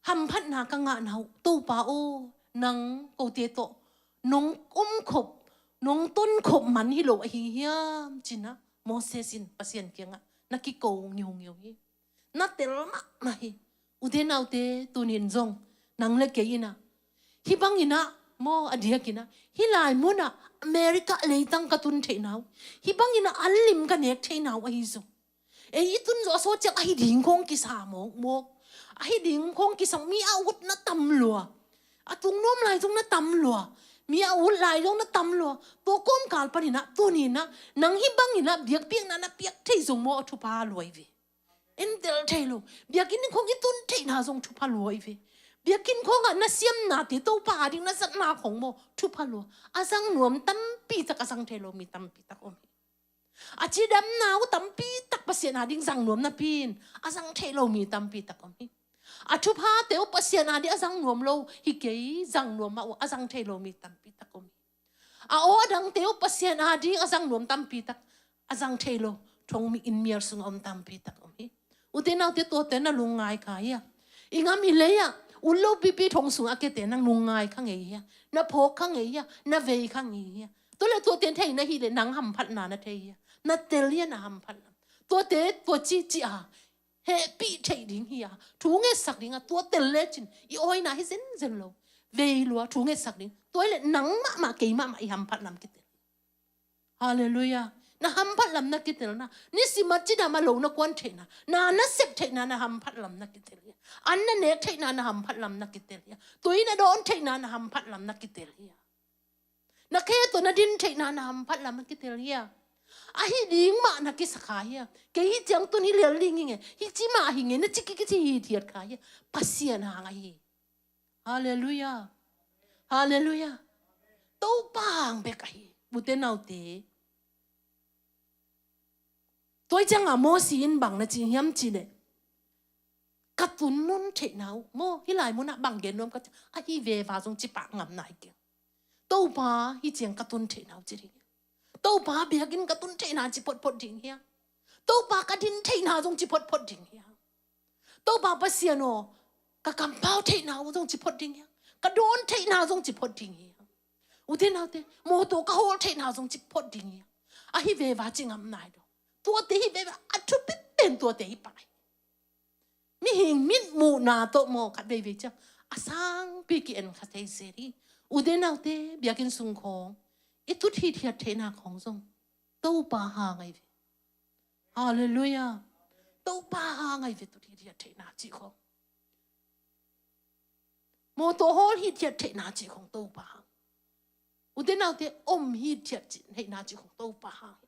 hamphatna ka ngahna uh, Topa aw, nang kote tawh nong omkhop, nong tonkhop man hi lo ahi hiam cih ah Moses in Pasian kiangah na kiko ngiungeu hi. Na tel mahmah hi. Ute naute, tuni in zong nang le kei in ah, hih bangin ah maw, a diakin ah, hih lai munah America leitang ka tun theihna uh, hih bangin ah an lim ka nek theihna uh ahi zong, ei i tun zawh a sawt ciang ahi ding khawng kisa mawkmawk. Ahi ding khawng kisa, mi a ut na tam lua. A tung nuam lai zong na tam lua. Mi a ut lai zong na tam lua. Tua kawmkal panin ah, tuni in ah, nang hih bangin ah biakpiakna na piak thei zong maw, a thupha lua hi ve. En tel thei lo. Biakinn khawng i tun theihna zong thupha lua hi ve. Biakinn khawngah na siamnate Topa a ding na zatna khawng maw, thupha lua. A zang nuam tampi tak, a zang thei lo mi tampi tak om hi. A cidamna uh tampi tak Pasian a ding zang nuam napi in a zang thei lo mi tampi tak om hi. A thuphate uh Pasian a ding a zang nuam lo hi kei, zang nuam mah uh a zang thei lo mi tampi tak om hi. A aw a dangte uh Pasian a ding a zang nuam tampi tak, a zang thei lo thong mi inn mial sungah om tampi tak om hi. Ute naute, tuate na lungngai kha hia? I ngam i lei-ah ut lo pipi thong sungah a kiate nang lungngai kha ngei hia? Na phawk kha ngei hia? Na vei kha ngei hia? Tua le tuate thei na hih leh nang hamphatna na thei hia? Na tel hia na hamphat lam? Tuate tua ci ci a hehpih theih ding hi a, thu ngetsak ding a, tua tel lecin i awina hi zenzen lo. Vei lua, thu ngetsak ding. Tua hi leh nang mahmah, kei mahmah i hamphat lam kitel. Halleluiah. Na hamphat lam na kitel na. Nisim a cidam a lo na kuan theihna, na na sep theihna na hamphat lam na kitel hia? An na nek theihna na hamphat lam na kitel hia? Tui na dawn theihna na hamphat lam na kitel hia? Na khe tawh na din theihna na hamphat lam na kitel hia? Ahi ding mah na kisa kha hia? Kei hih ciang tun hi lial ding hi nge, hih ci mah hi nge, na ci kici hithiat kha hia? Pasian hang ahi. Halleluiah. Halleluiah. Topa hang bek ahi. Ute naute, tua hi ciangah Mosi in bang na ci hiam cih leh, ka tun nun theihna uh maw, hih lai munah bang gen nuam ka ci, ahi veva zong ci pah ngam nai keng. Topa, hih ciang ka tun theihna uh ci ding hia? Topa, biakinn ka tun theihna ci photphot ding hia? Topa, ka din theihna zong ci photphot ding hia? Topa Pasian aw, ka kampau theihna uh zong ci phot ding hia? Ka dawn theihna zong ci phot ding hia? Ute naute, mawtaw ka hawl theihna zong ci phot ding hia? Ahi veva ci ngam nai lo. Tuate hi veva, a thupi pen tuate hi pah hi. Mihing mitmuhna tawh maw, khat veivei ciang a sangpi ki-en kha thei zel hi. Ute naute, biakinn sung khawng i tut hithiat theihna khawng zong Topa hang ahi ve. Halleluiah. Topa hang ahi ve, tut hithiat theihna cih khawng. Mawtaw hawl hithiat theihna cih khawng Topa hang. Ute naute, om hithiat theihna cih khawng Topa hang.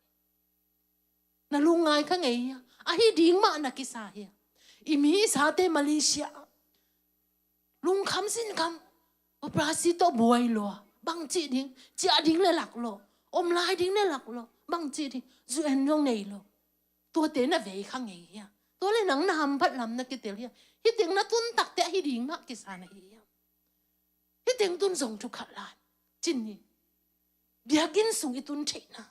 Na lungngai kha ngei hia? Ahi ding mah na kisa hia? I mi i sate Malaysia ah lungkham sinkham, operasi tawh buai lua, bang cih ding, ciah ding le lak lo, om lai ding le lak lo, bang cih ding, zu en zong nei lo. Tuate na vei kha ngei hia? Tua le nang na hamphat lam na kitel hia? Hih teng na tun takte ahi ding mah kisa na hi hia? Hih teng tun zong thu khat lai. Cin hi. Biakinn sung i tun theihna,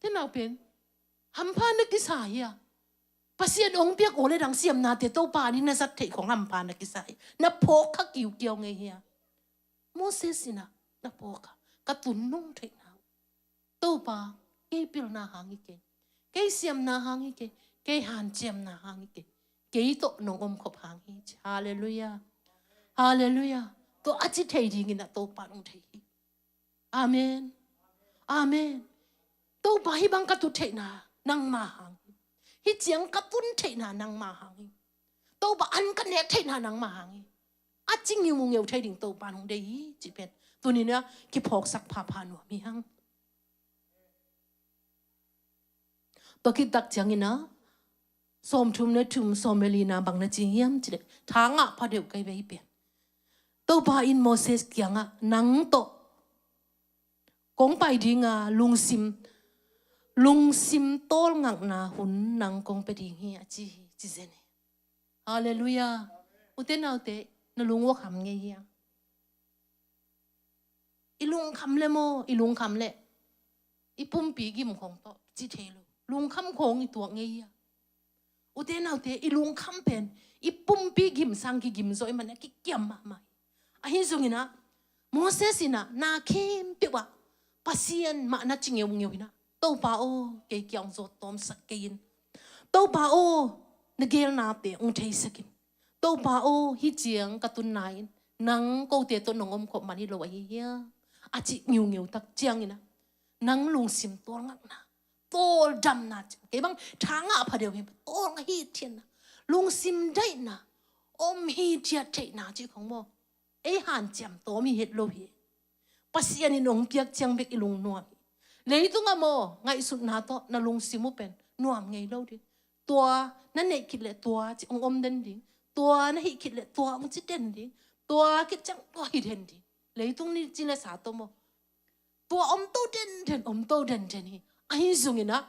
Tenau pen hampha na kisa hi a. Pasian hong piak aw le dang siamnate Topa nih na zat theih khong hampha na kisa hi. Na phawk kha kiukiau ngei hi a. Moses in ah na phawk kha, ka tun nung theihna, Topa, kei pilna hang hi kei, kei siamna hang hi kei, kei hanciamna hang hi kei, kei tawh nong omkhop hang hi ci. Halleluiah. Halleluiah. Tua a ci thei dingin ah Topa nong thei hi. Amen. Amen. Topa, hih bang ka tu theihna nangma hang hi. Hih ciang ka tun theihna nangma hang hi. Topa, an ka nek theihna nangma hang hi. A ci ngiungeu thei ding Topa nong deih hi cih pen tuni-in ah kiphawksak phapha nuam hi hang. Tua khit tak ciangin ah sawmthum le thum, sawm le lina bang na ci hiam cih leh, tha ngah pha deuh kei ve hih pen. Topa in Moses kiangah, nang tawh kong pai dinga lungsim, lungsim tawlngakna hun nang kong pia ding hi a ci hi, ci zen hi. Halleluiah. Ute naute, na lung ua kham ngei hiam? I lungkham le maw, i lungkham le i pumpi gim khong tawh ci thei lo. Lungkham khong i tuak ngei hiam? Ute naute, i lungkham pen i pumpi gim sang kigim zaw ahih manin a kikiam mahmah hi. Ahi zongin ah Moses in ah na khempeuh ah Pasian mah na ci ngeungeu hi-in ah, Topa aw, kei kiang zawt tawmsak kei in. Topa aw, na geelnate hong theisak in. Topa aw, hih ciang ka tunna in nang kote tawh nong omkhop man hi lo ahi hiam a ci ngiungeu tak ciangin ah, nang lungsim tawlngakna, tawldamna ci. Kei bang tha ngah pha deuh hi, tawlngak hithiatna, lungsim daihna, om hithiat theihna cih khong maw, ei hanciam tawm hi het lo hi. Pasian in hong piak ciang bek i lungnuam hi. Leitungah maw, ngaihsutna tawh na lungsim uh pen nuam ngei lo ding. Tua na neih khit leh tua ci hong om den ding. Tua na hih khit leh tua hong ci den ding. Tua khit ciang tua hi den ding. Leitung ni ci le sa tawh maw, tua om to denden, om to denden hi. Ahi zongin ah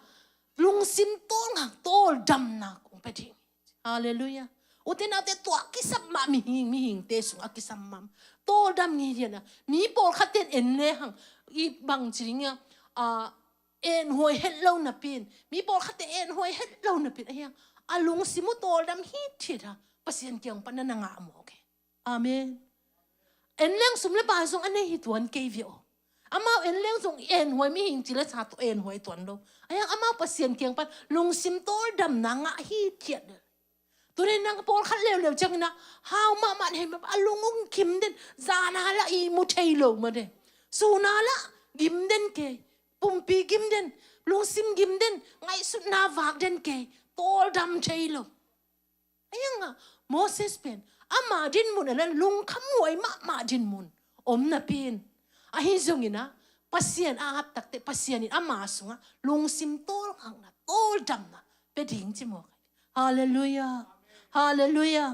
lungsim tawlngak, tawldamna kong pia ding hi. Halleluiah. Ute naute, tua kisam mah mihing, mihingte sungah kisam mah. Tawldam ngei lian a, mi pawlkhat ten en le hang, i bang ci ding a, a, enhuai het lo napi in, mi pawlkhat ten enhuai het lo napi in, ahi hang a lungsim uh tawldam hithiat a, Pasian kiang pan na na ngah mawk hi. Amen. En leng sum le pai zong a nei hi tuan kei ve aw. Amau en leng zong enhuai, mihing ci le sa tawh enhuai tuan lo. Ahi hang amau Pasian kiang pan lungsim tawldamna ngah hithiat lel. Tuni nang pawlkhat leuleu ciangin ah hau mahmah nei mah, a lung ung kim den, zan a lah i mu thei lo mah de. Sun a lah gim den kei, pumpi gim den, lungsim gim den, ngaihsutna vak den kei, tawldam thei lo. Ahi hang a Moses pen ama dinmun a le lungkhamhuai mahmah dinmun om napi in, ahi zongin ah Pasian a ap tak teh Pasian in ama sungah lungsim tawlngakna, tawldamna pia ding ci mawk hi. Halleluiah. Halleluiah.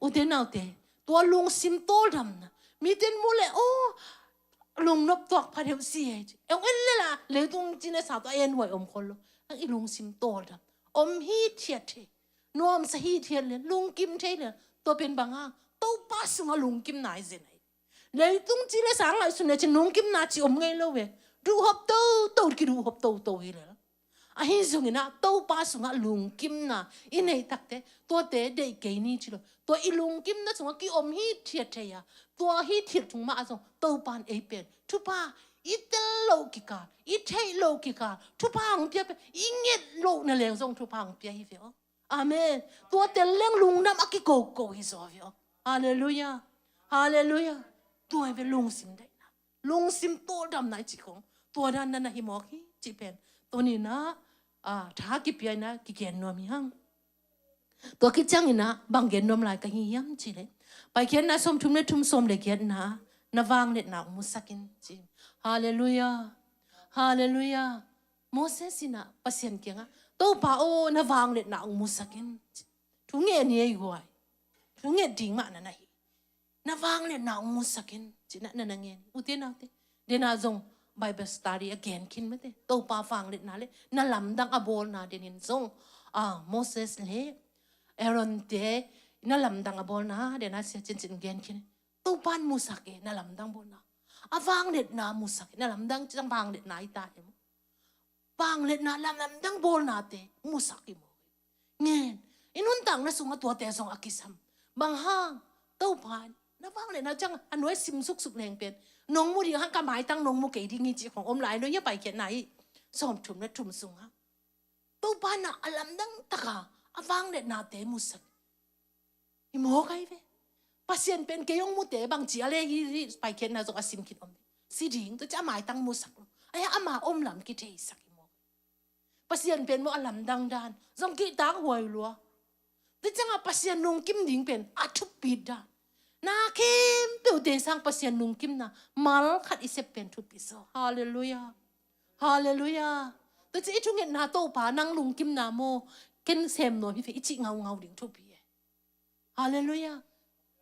Ute naute, tua lungsim tawldamna, mite in mu leh, aw, lungnop tuak pha deuh si e ci. Hong en le la, leitung ci le sa tawh enhuai om khol lo. Hang i lungsim tawldam, om hithiat thei, nuamsa hithiat lel, lungkim thei lel. Tua pen bang hang? Topa sungah lungkimna i zen ahi. Leitung ci le sa ngaihsun le cin lungkimna ci om ngei lo ve. Duhhop toto, kiduhhop toto hi lel. Ahi zongin ah Topa sungah lungkimna i neih tak teh tuate deih kei ni ci lo. Tua i lungkimna sungah ki-om hithiat thei a, tua hithiat tung mah ah zong Topa in ei pen thupha, i tel loh kikal, i theih loh kikal, thupha hong pia pen, i nget lohna leng zong thupha hong pia hi ve aw. Amen. Tua tel leng lungdam a kikoko hi zaw ve aw. Halleluiah. Halleluiah. Tua hi ve lungsim daihna, lungsim tawldamna i cih khong. Tua dan na na hi mawk hi cih pen tuni-in ah, a, tha kipia in ah kigen nuam hi hang. Tua khit ciangin ah bang gen nuam lai ka hi hiam cih leh, Paikhiatna sawmthum le thum, sawm le giatna, na vangliatna hong musak in ci. Halleluiah. Halleluiah. Moses in ah Pasian kiangah, Topa aw, na vangliatna hong musak in ci. Thu ngen hi ei guai. Thu nget ding mah na na hi. Na vangliatna hong musak in ci-in ah na na ngen hi. Ute naute, den ah zong Bible study a gen khin mate. Topa vangliatna le na lamdang a bawlna den in zong, a, Moses le Aaron te na lamdang a bawlna den ah sia cincin gen khin. Topa in musak e, na lamdang bawlna. A vangliatna musak e, na lamdang ci-in vangliatna hi ta e maw. Vangliatna lamlamdang bawlnate musak hi maw. Ngen, i nuntakna sungah tuate zong a kisam. Bang hang, Topa in na vangliatna ciang a nuai sim suksuk leng pen, nong mu ding hang, ka maitang nong mu kei ding hi cih khong om lai lo hi a, Paikhiatna hi sawmthum le thum sungah. Topa in a lamdang taka a vangliatnate musak hi maw, kai ve. Pasian pen kei hong mute bangci a le hi, hi Paikhiatna zong a sim khin om. Si ding, tua ciang a maitang musak lo. Ai, ama om lam kitheisak hi maw. Pasian pen maw a lamdang dan zong kihtak huai lua. Tua ciangah Pasian lungkim ding pen a thupi dan. Na khempeuhte sang Pasian lungkimna mal khat i sep pen thupi zaw. Halleluiah. Halleluiah. Tua ciang i thungetna Topa nang lungkimna maw, ken sem nuam hi ve i cih ngaungau ding thupi e. Halleluiah.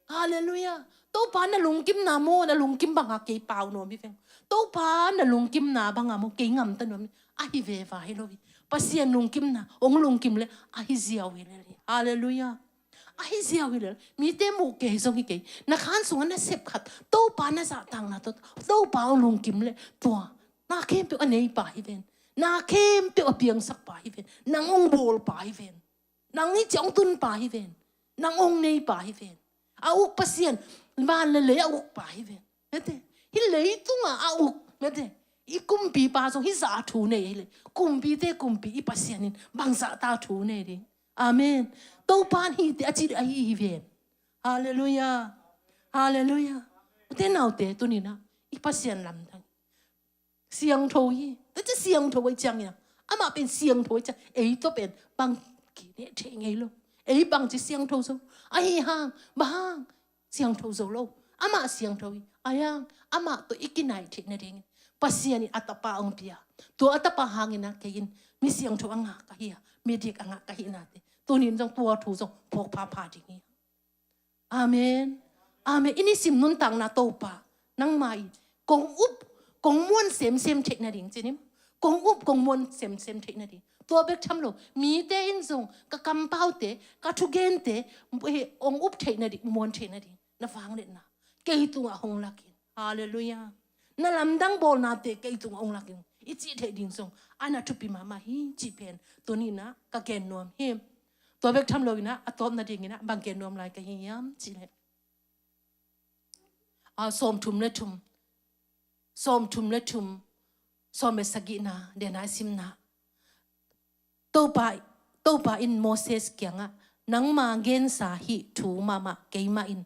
Halleluiah. Topa na lungkimna maw, na lungkim banga kei pau nuam hi veng. Topa na lungkimna banga maw, kei ngamta nuam hi. Ahi veva hi lo hi. Pasian lungkimna hong lungkim le ahi ziau hi lel hi. Halleluiah. Ahi ziau hi lel. Mite muh kei zong hi kei. Na khan sungah na sep khat, Topa na zahtakna tawh Topa hong lungkim le tua na khempeuh a neipa hi ven. Na khempeuh a piangsakpa hi ven. Nang hong bawlpa hi ven. Nang i ciang hong tunpa hi ven. Nang hong neipa hi ven. A uk Pasian, van le lei a ukpa hi ven. Mete, hih leitungah a uk, mete, i kumpipa zong hih zah thu nei hi leh, kumpite kumpi i Pasian in bangzah ta thu nei ding. Amen. Topa in hihte a cih ahi hi ven. Halleluiah. Halleluiah. Ute naute, tuni-in ah i Pasian lamdang siangtho hi. Tua ciang siangtho ahih ciangin ah, amah pen siangtho ahih ciang ei tawh pen bang kineh thei ngei lo. Ei bangci siangtho zo? Ahi hang, bang hang siangtho zo lo? Amah siangtho hi. Ahi hang, amah tawh i kinai theih nadingin Pasian in a tapa hong pia. Tua a tapa hangin ah kei in mi siangtho a ngah ka hi a, midik a ngah ka hih nate, tuni-in zong tua thu zong phawk phapha ding hi. Amen. Amen. I nisim nuntakna Topa, nangmah in kong up, kong muan semsem theih nading, ci ni maw. Kong up, kong muan semsem theih nading. Tua bek tham lo, mite in zong ka kampaute, ka thugente, eh, hong up theih nading, muan theih nading na vangliatna kei tungah hong lak in. Halleluiah. Na lamdang bawlnate kei tungah hong lak in, i cih theih ding zong a na thupi mahmah hi cih pen tuni-in ah ka gen nuam hi. Tua bek tham lo-in ah, a tawp nadingin ah bang gen nuam lai ka hi hiam cih leh, a, sawmthum le thum, sawmthum le thum, sawm le sagihna, dena i simna. Topa, Topa in Moses kiangah, nangma gensa hih thu mahmah keimah in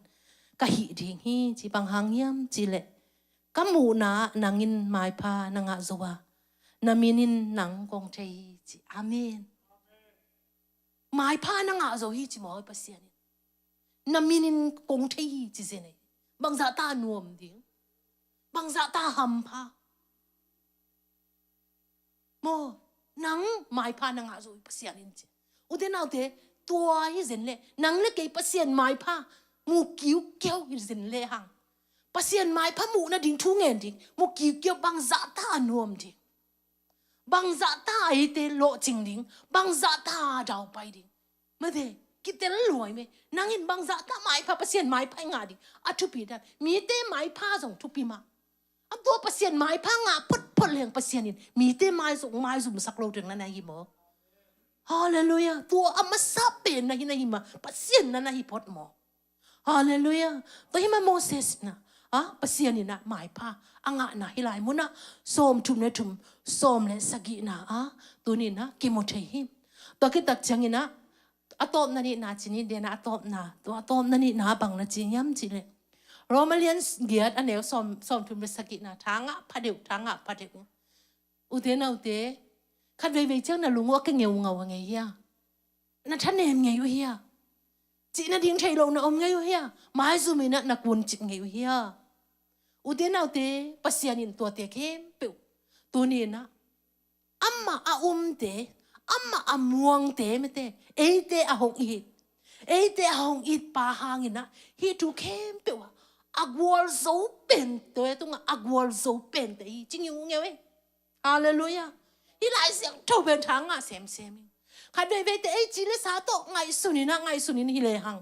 ka hih ding hi, ci. Bang hang hiam cih leh, ka muhna ah nang in maipha na ngah zo a, na min in nang kong thei hi, ci. Amen. Maipha na ngah zo hi, ci maw, Pasian in. Na min in kong thei hi, ci zen ei. Bangzah ta nuam ding? Bangzah ta hampha? Maw, nang maipha na ngah zo hi Pasian in, ci. Ute naute, tua hi zen leh, nang le kei Pasian maipha mu kiukiau hi zen lehang, Pasian maipha muh nading thu ngen ding mu kiukiau, bangzah ta nuam ding? Bangzah ta eite lawhcing ding? Bangzah ta daupai ding? Mate, kitel luai me. Nang in bangzah ta maipha, Pasian maipha i ngah ding a thupi dan? Mite maipha zong thupi mah. A tua Pasian maipha ngah photphot leng Pasian in mite mai zong maizumsak lo ding na na hi maw. Halleluiah. Tua a masa pen na hi, na hi mah, Pasian na na hi phot maw. Halleluiah. Tua hi mah Moses in ah, a, Pasian in ah maipha a ngahna hih lai munah sawmthum le thum, sawm le sagihna ah tuni-in ah kimu thei hi. Tua khit tak ciangin ah a tawpna nihna ci ni, dena a tawpna, tua a tawpna nihna bang na ci hiam cih leh, Roma lian giat a neu sawm, sawmthum le sagihna, tha ngah pha deuh, tha ngah pha deuh. Ute naute, khat veivei ciang na lung uh a kingeungau a ngei hia? Na thanem ngei uh hia? Cih nading thei lo na om ngei uh hia? Maizum in ah na kuncik ngei uh hia? Ute naute, Pasian in tuate khempeuh tuni-in ah amah a umte, amah a muangte, mate, eite a hong it, eite a hong itpa hangin ah hih thu khempeuh ah a gualzo pente tungah a gualzo pente hi, ci ngiungeu ei. Halleluiah. Hih Lai Siangtho pen tha ngah semsem hi. Khat veiveite ei ci le sa tawh ngaihsun in ah, ngaihsun in hi lehang,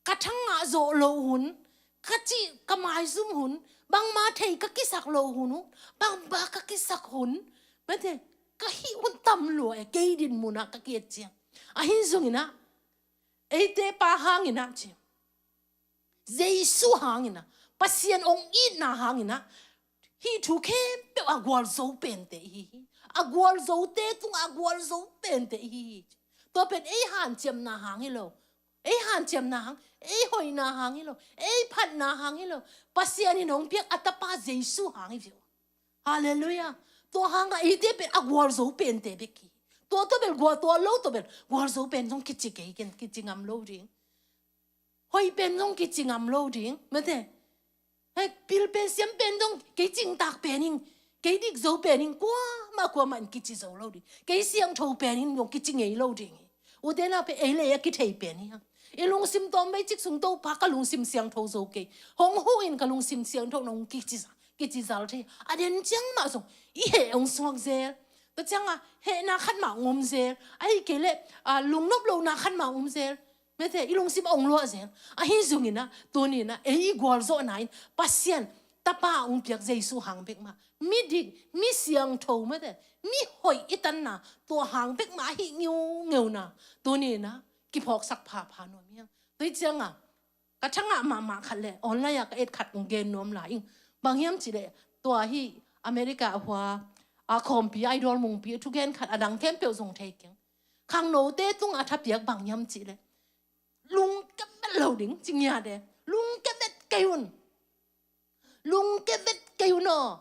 ka tha ngah zawh loh hun, ka cih ka maizum hun, bangmah thei ka kisak loh hun uh, bangmah ka kisak hun, mate, ka hih hun tam lua e, kei dinmun ah ka ki-et ciang. Ahi zongin ah, eite pa hangin ah ci, Jesu hangin ah, Pasian hong itna hangin ah, hih thu khempeuh a gualzo pente i hi hi. A gualzote tungah a gualzo pente i hi hi. Tua pen ei hanciamna hang hi lo. Ei hanciamna hang, ei hoihna hang hi lo. Ei phatna hang hi lo. Pasian in hong piak a tapa Jesu hang hi ve uh. Halleluiah. Tua hangah eite pen a gualzo pente bek hi. Tua tua bel gual, tua lo tua bel gualzo pen zong kici kei ken, kici ngam lo ding. Hoih pen zong kici ngam lo ding. Mate. Hei, pil pen siam pen zong kei cingtak pen ing, kei dik zo pen ing, kuamah kuamah in kici zo lo ding. Kei siangtho pen in zong kici ngei lo ding hi. Ute naute, ei lei a kithei pen hi hang. I lungsim tawm bei cik sung Topa ka lungsim siangtho zo kei. Hong huh in ka lungsim siangtho nong kici za, kici zal thei. A den ciang mah zong i heh hong suak zel. Tua ciangah hehna khat mah hong om zel. Ahih kei leh, ah, lungnop lohna khat mah hong om zel. Mate, i lungsim hong luah zel. Ahi zongin ah, tuni in ah, ei i gualzawhna in Pasian tapa hong piak Jesu hang bek mah. Mi dik, mi siangtho, mate, mi hoih i tanna, tua hang bek mah ahi ngiungeuna. Tuni in ah, kiphawksak phapha nuam hi hang. Tua hi ciangah, ka thangah mahmah khat leh, online ah ka et khat kong gen nuam lai ing. Bang hiam cih leh, tua hih America a hua, a khawmpi, Idol mungpi, a thugen khat a dang khempeuh zong thei keng. Khangnote tungah a thapiak bang hiam cih leh, lungke vet lo ding, ci ngiat e. Lungke vet kei un. Lungke vet kei un aw.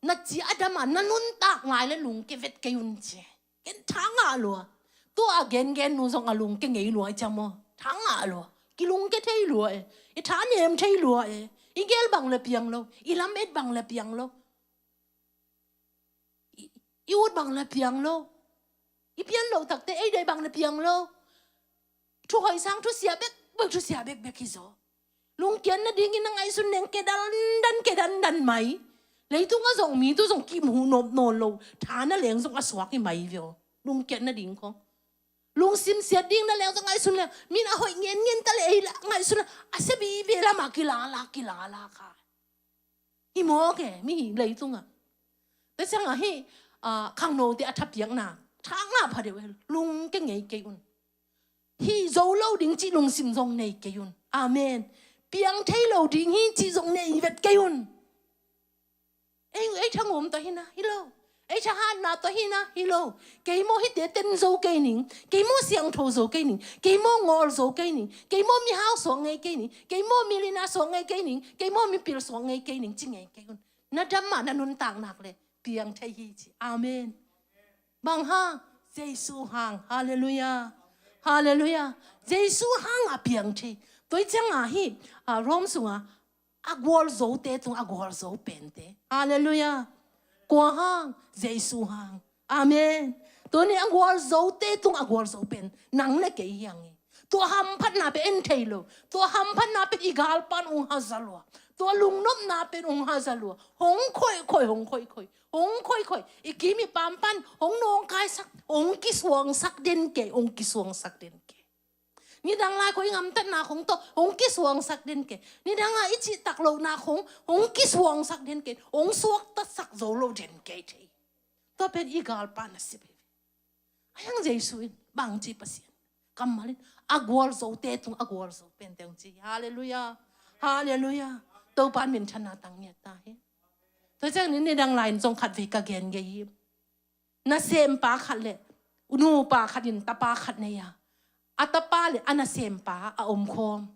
Na ci a dam a, na nuntak ngai leh lungke vet kei un ci. Ken tha ngah lua. Tua a gengen nu zong a lungke ngei lua i ciam aw. Tha ngah lua. Kilungke thei lua e. I tha nem thei lua e. I gel bang leh piang lo. I lamet bang leh piang lo. I, i ut bang leh piang lo. I pian loh takte ei deih bang leh piang lo. Thu hoih sang thusia bekbek, thusia bekbek hi zaw. Lungkiat nadingin na ngaihsun leng ke dandan, ke dandan mai. Leitungah zong mi tawh zong kimu nop nawn lo. Tha na leng zong a suak hi mai ve aw. Lungkiat nading khong. Lungsim siat ding na leng zong ngaihsun leng. Min a hoih ngenngen ta leh ei lah ngaihsun leng. A sia vive lamah kilala, kilala kha. Hi mawk e, mihing leitungah. Tua ciangah hih, ah, khangnote a thapiakna, tha ngah phadeuh e, lungke ngei kei un. Hih zo lo ding cih lungsim zong nei kei un. Amen. Piang thei lo ding hi cih zong nei vet kei un. Ei, ei tha ngum tawh hi na, hi lo. Ei thahatna tawh hi na, hi lo. Kei maw hihte ten zo kei ning, kei maw siangtho zo kei ning, kei maw ngawl zo kei ning, kei maw mihau suak ngei kei ning, kei maw milina suak ngei kei ning, kei maw mipil suak ngei kei ning, ci ngei kei un. Na dam mah na nuntak nak leh piang thei hi ci. Amen. Bang hang? Jesu hang. Halleluiah. Halleluiah. Jesu hang a piang thei. Tua hi ciangah hih, ah, Rom sungah a gualzote tung a gualzo pente. Halleluiah. Kua hang? Jesu hang. Amen. Tuni a gualzote tung a gualzo pen nang le kei hi hang hi. Tua hamphatna pen en thei lo. Tua hamphatna pen i galpan hong haza lua. Tua lungnopna pen hong haza lua. Hong khoihkhoih, hong khoihkhoih. Hong khoihkhoih. I kim i pampan hong nawngkaisak, hong kisuangsak den kei, hong kisuangsak den kei. Nidang lai khong i ngamtatna khong tawh hong kisuangsak den kei. Nidang a i cihtak lohna khong hong kisuangsak den kei. Hong suaktasak zo lo den kei thei. Tua pen i galpa na si veve. Ahi hang Jesu in bangci Pasian kammal in a gualzote tung a gualzo pente hong ci. Halleluiah. Halleluiah. Topa minthanna tang ngiat ta hi. Tua ciangin nidang lai in zong khatvei ka gen ngei hi. Nasempa khat le nupa khat in tapa khat nei a, a tapa le a nasempa a omkhawm.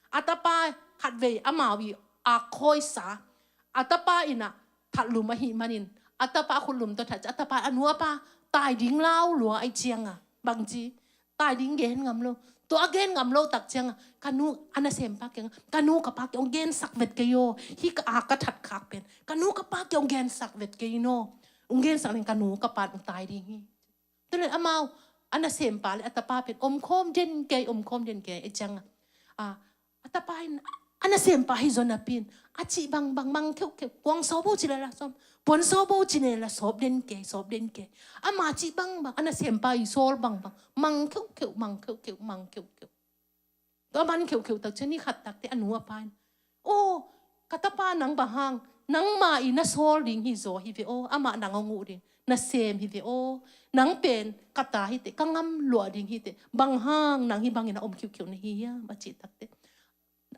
A tapa khatvei amau i akkhawisa, a tapa in a thatlum ahih manin a tapa khutlum tawh that ciang a tapa a nu a pa tai ding lau lua ahih ciangah bangci tai ding gen ngam lo. Tua a gen ngam lo tak ciangah ka nu a nasempa kiangah, ka nu ka pa kiang hong gensak vet kei aw. Hih ka a ka thatkhak pen ka nu ka pa kiang hong gensak vet kei in aw. Hong gensak leng ka nu ka pa hong tai ding hi. Tua leh amau a nasempa le a tapa pen omkhawm den kei, omkhawm den kei ahih ciangah, a, a tapa in a nasempa hi zaw napi in a cih bangbang mang kheuhkheuh, kuang sawp o ci leh la sawp, puan sawp o ci leh la sawp den kei, sawp den kei. Ama cih bangbang, a nasempa i sawl bangbang mang kheuhkheuh, mang kheuhkheuh, mang kheuhkheuh. Tua man kheuhkheuh tak ciang ni khat tak teh a nu a pa in, aw, ka tapa nang bang hang Nangmah in na sawl ding hi zaw hi ve aw, amah nang hong uh ding, na sem hi ve aw. Nang pen ka ta hi teh, ka ngam luah ding hi teh, bang hang nang hih bangin a om khiuhkhiuh na hi hiam, a cih takteh,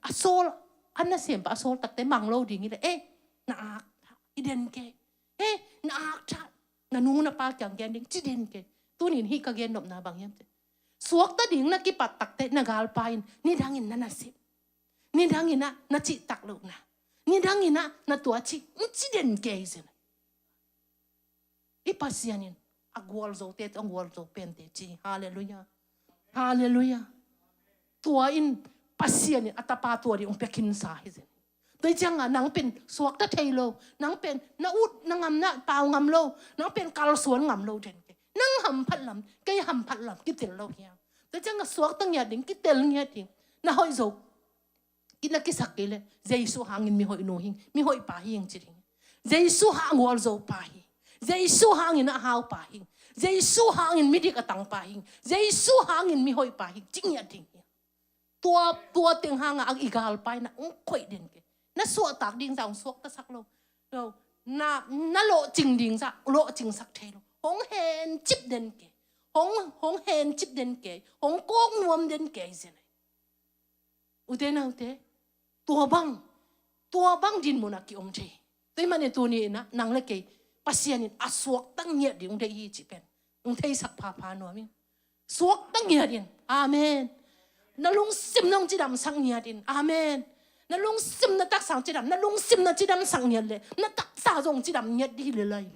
a sawl, a nasem pa a sawl takteh mang lo ding hi leh, eh, na ak thak, i den kei. Eh, na ak thak, na nu na pa kiang gen ding, ci den kei. Tunin hih ka gen nopna bang hiam cih leh, suakta ding na kipat takteh na galpa in nidangin na nasep, nidangin ah na cihtak lohna, nidangin ah na tua cih, ci den kei zen. I Pasian in a gualzote tawh a gualzo pente ci. Halleluiah. Halleluiah. Tua in Pasian in a tapa tua ding hong pia khinsa hi zen. Tua hi ciangah nang pen suakta thei lo, nang pen na ut na ngam, na pau ngam lo, nang pen kalsuan ngam lo den kei. Nang hamphat lam, kei hamphat lam kitel lo hiam? Tua hi ciangah suakta ngiat ding, kitel ngiat ding. Na hoih zo, ki na kisak kei leh Jesu hangin mi hoih nu hing, mi hoih pa hing ci ding. Jesu hang gualzo pa hing. Jesu hangin a hau pa hing. Jesu hangin midik a tang pa hing. Jesu hangin mi hoih pa hing ci ngiat ding hi. Tua, tua teng hangah i galpa in ah hong koih den kei. Na suahtak ding zah hong suaktasak lo. Lo. Na, na lawhcing ding zah lawhcingsak thei lo. Hong hencip den kei. Hong, hong hencip den kei. Hong kawk nuam den kei zen. Ute naute, tua bang, tua bang dinmun ah ki-om thei. Tua ahih manin tuni in ah nang le kei Pasian in a suakta ngiat ding hong deih hi cih pen hong theisak phapha nuam ing. Suakta ngiat in. Amen. Na lungsim nong cidamsak ngiat in. Amen. Na lungsim na taksa hong cidam, na lungsim na cidamsak ngiat leh na taksa zong cidam ngiat ding hi lel lai.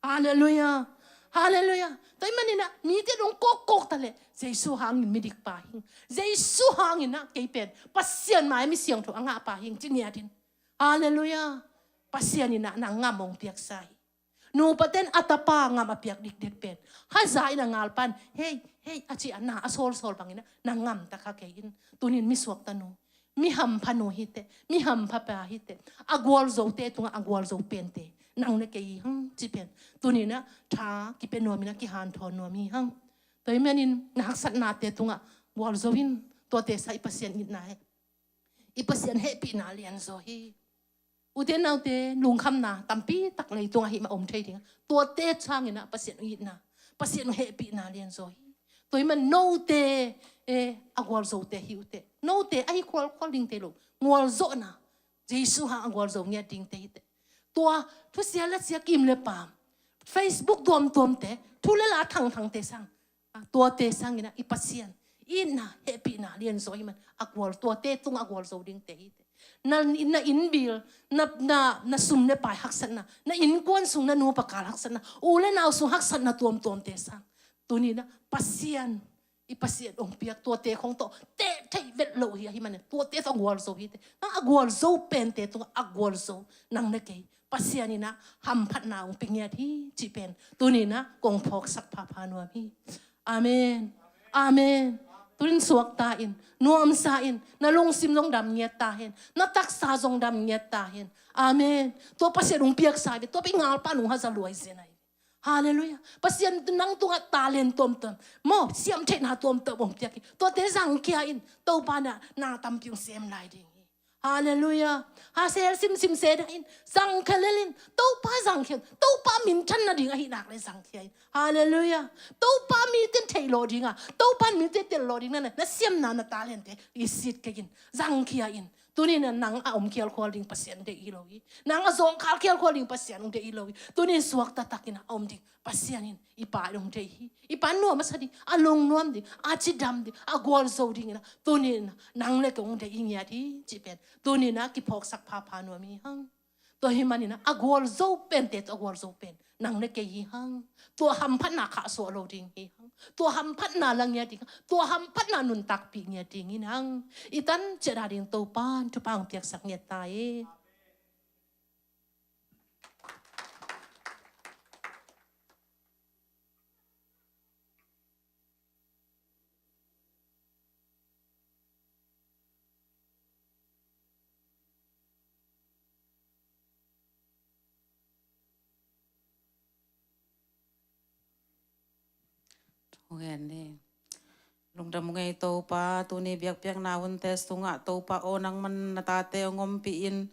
Halleluiah. Halleluiah. Tua ahih manin ah mite dong kawkkawk ta leh Jesu hangin midik pa hing. Jesu hangin ah kei pen Pasian mai mi siangtho a ngah pa hing ci ngiat in. Halleluiah. Pasian in ah nang ngam hong piaksa hi. Nupaten a tapa ngam a piak dikdek pen haza in a ngalpan, hei, hei, a ci a na a sawlsawl bangin ah nang ngam ta kha kei in. Tunin mi suakta nu, mi hampha nu hi teh, mi hampha pa hi teh, a gualzote tungah a gualzo pente nang le kei hi hang cih pen tuni in ah tha kipia nuam in ah kihanthawn nuam hi hang. Tua ahih manin na haksatnate tungah gualzo in. Tuate sa i Pasian itna hi. I Pasian hehpihna lianzaw hi. Ute naute, lungkhamna tampi tak leitungah hih mah om thei ding a, tuate sangin ah Pasian itna, Pasian hehpihna lianzaw hi. Tua ahih manin note, eh, a gualzote hi uh teh, note ahi khualkhual dingte lo, gualzawhna, Jesu hang a gualzo ngiat dingte hi teh. Tua thusia lasia kim le pam, Facebook tuamtuamte, thu le la thangthangte sang, a, tuate sangin ah i Pasian itna, hehpihna lianzaw ahih man a gual, tuate tungah a gualzo dingte hi teh. Na, na innbil, na, na, na sum le pai haksatna, na innkuan sung na nupa kal haksatna, u le nau sung haksatna tuamtuamte sang, tuni in ah Pasian, i Pasian hong piak tuate khong tawh teh theih vet loh hi ahih manin tuate tawh a gualzo hi teh. Nang a gualzo pente tungah a gualzo nang le kei Pasian in ah hamphatna hong pia ngiat hi cih pen tuni in ah kong phawksak phapha nuam hi. Amen. Amen. Tunin suakta in, nuamsa in, na lungsim zong dam ngiat ta hen, na taksa zong dam ngiat ta hen. Amen. Tua Pasian hong piaksa ve, tua pen i ngalpa in hong haza lua hi zen ahi. Halleluiah. Pasian nang tungah talent tuamtuam, maw, siamtheihna tuamtuam hong piak hi. Tuate zangkhia in, Topa in ah na tampi hong sem lai ding hi. Halleluiah. Ha, sel simsim se dah in, zangkhia lel in, Topa zangkhia in, Topa minthan nading ahih nak leh zangkhia in. Halleluiah. Topa mite in theih lawh ding a, Topa in mite tel lawh ding na, na siamna, na talente i sit kei in, zangkhia in. Tuni in ah nang a om khialkhual ding Pasian deih hi lo hi. Nang a zawngkhal khialkhual ding Pasian hong deih hi lo hi. Tuni in suakta takin ah a om ding Pasian in i Pa in hong deih hi. I Pa in nuam a sa ding, a lungnuam ding, a cidam ding, a gualzo dingin ah tuni in ah nang le kei hong deih hi ngiat hi cih pen tuni in ah kiphawksak phapha nuam hi hang. Tua ahih manin ah a gualzo pente tawh a gualzo pen nang le kei hi hang. Tua hamphatna khahsuah lo ding hi hang. Tua hamphatna la ngiat ding, tua hamphatna nuntakpih ngiat ding hi hang. I tan ciat a ding Topa in thupha hong piaksak ngiat ta e. Thu ngen ni. Lungdam ung ei Topa, tuni biakpiakna hunte sungah Topa aw, nangman na tate hong ompih in,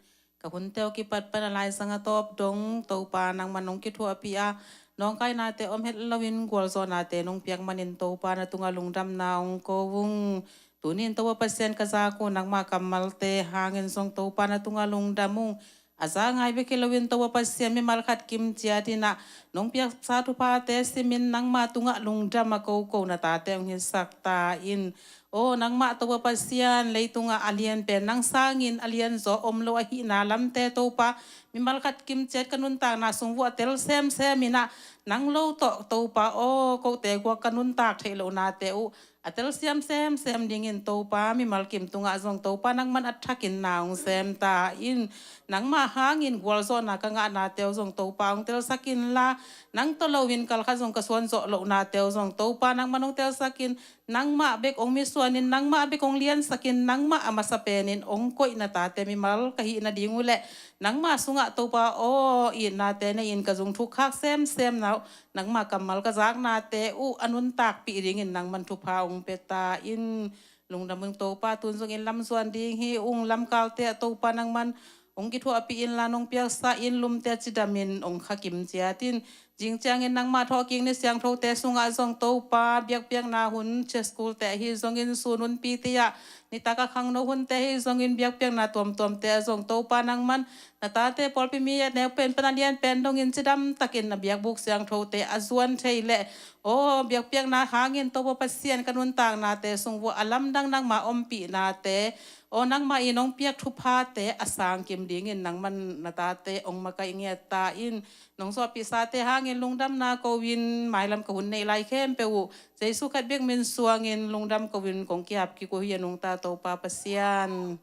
Ka hunte uh kipat pan a laizang a tawp dong Topa nangman nong kithuahpih a, nawngkainate om het loin gualzawhnate nong piak manin Topa na tungah lungdamna hong ko ung. Tunin Topa Pasian ka zak uh nangma kammalte hangin zong Topa na tungah lungdam ung. A za ngai bek hi loin Topa Pasian mimal khat kim ciatin ah nong piaksa thuphate simin nangma tungah lungdam a koko na tate hong hisak ta in. Aw nangmah Topa Pasian, leitungah a lian pen nang sangin a lianzaw om lo ahihna lamte Topa, mimal khat kim ciat ka nuntakna sung vuah tel semsem in ah nang lo tawh Topa aw kote guak ka nuntak theih lohnate uh a telsiam semsem dingin Topa mimal kim tungah zong Topa nangman a thakin na hong sem ta in. Nangmah hangin gualzawhna ka ngahnate uh zong Topa hong telsak inla, nang tawh loin kalkhat zong ka suanzawh lohnate uh zong Topa nangman hong telsak in. Nangmah bek hong misuanin, nangmah bek hong liansakin, nangmah a masa penin hong koih na tate mimal ka hih nading uh leh nangmah sungah Topa aw itnate nei-in ka zung thukkhak semsem na uh nangmah kammal ka zaknate uh a nuntakpih dingin nangman thupha hong pia ta in. Lungdam ung Topa, tun zongin lamzuan ding hi ung, lamkalte ah Topa nangman hong kithuahpih inla nong piaksa in, lumte cidamin hong khakim ciatin. Zing ciangin nangmah thawhkik ni siangthote sungah zong Topa biakpiakna hun, church schoolte ahi zongin sun hunpite ah nitak a khangno hunte ahi zongin biakpiakna tuamtuamte ah zong Topa nangman na tate pawlpi mi a neu pen pan a lian pen dongin cidamtakin na biakbuk siangthote a zuan thei leh aw biakpiakna hangin Topa Pasian ka nuntaknate sung vuah a lamdang nangma ompihnate aw nangmah in hong piak thuphate a sangkim dingin nangman na tate hong makaih ngiat ta in. Nong zawhpihsate hangin lungdamna ko-in mailam ka hun neih lai khempeuh uh Jesu khat bek min suangin lungdam ko-in kong kihap kik uh hi a nungta Topa Pasian.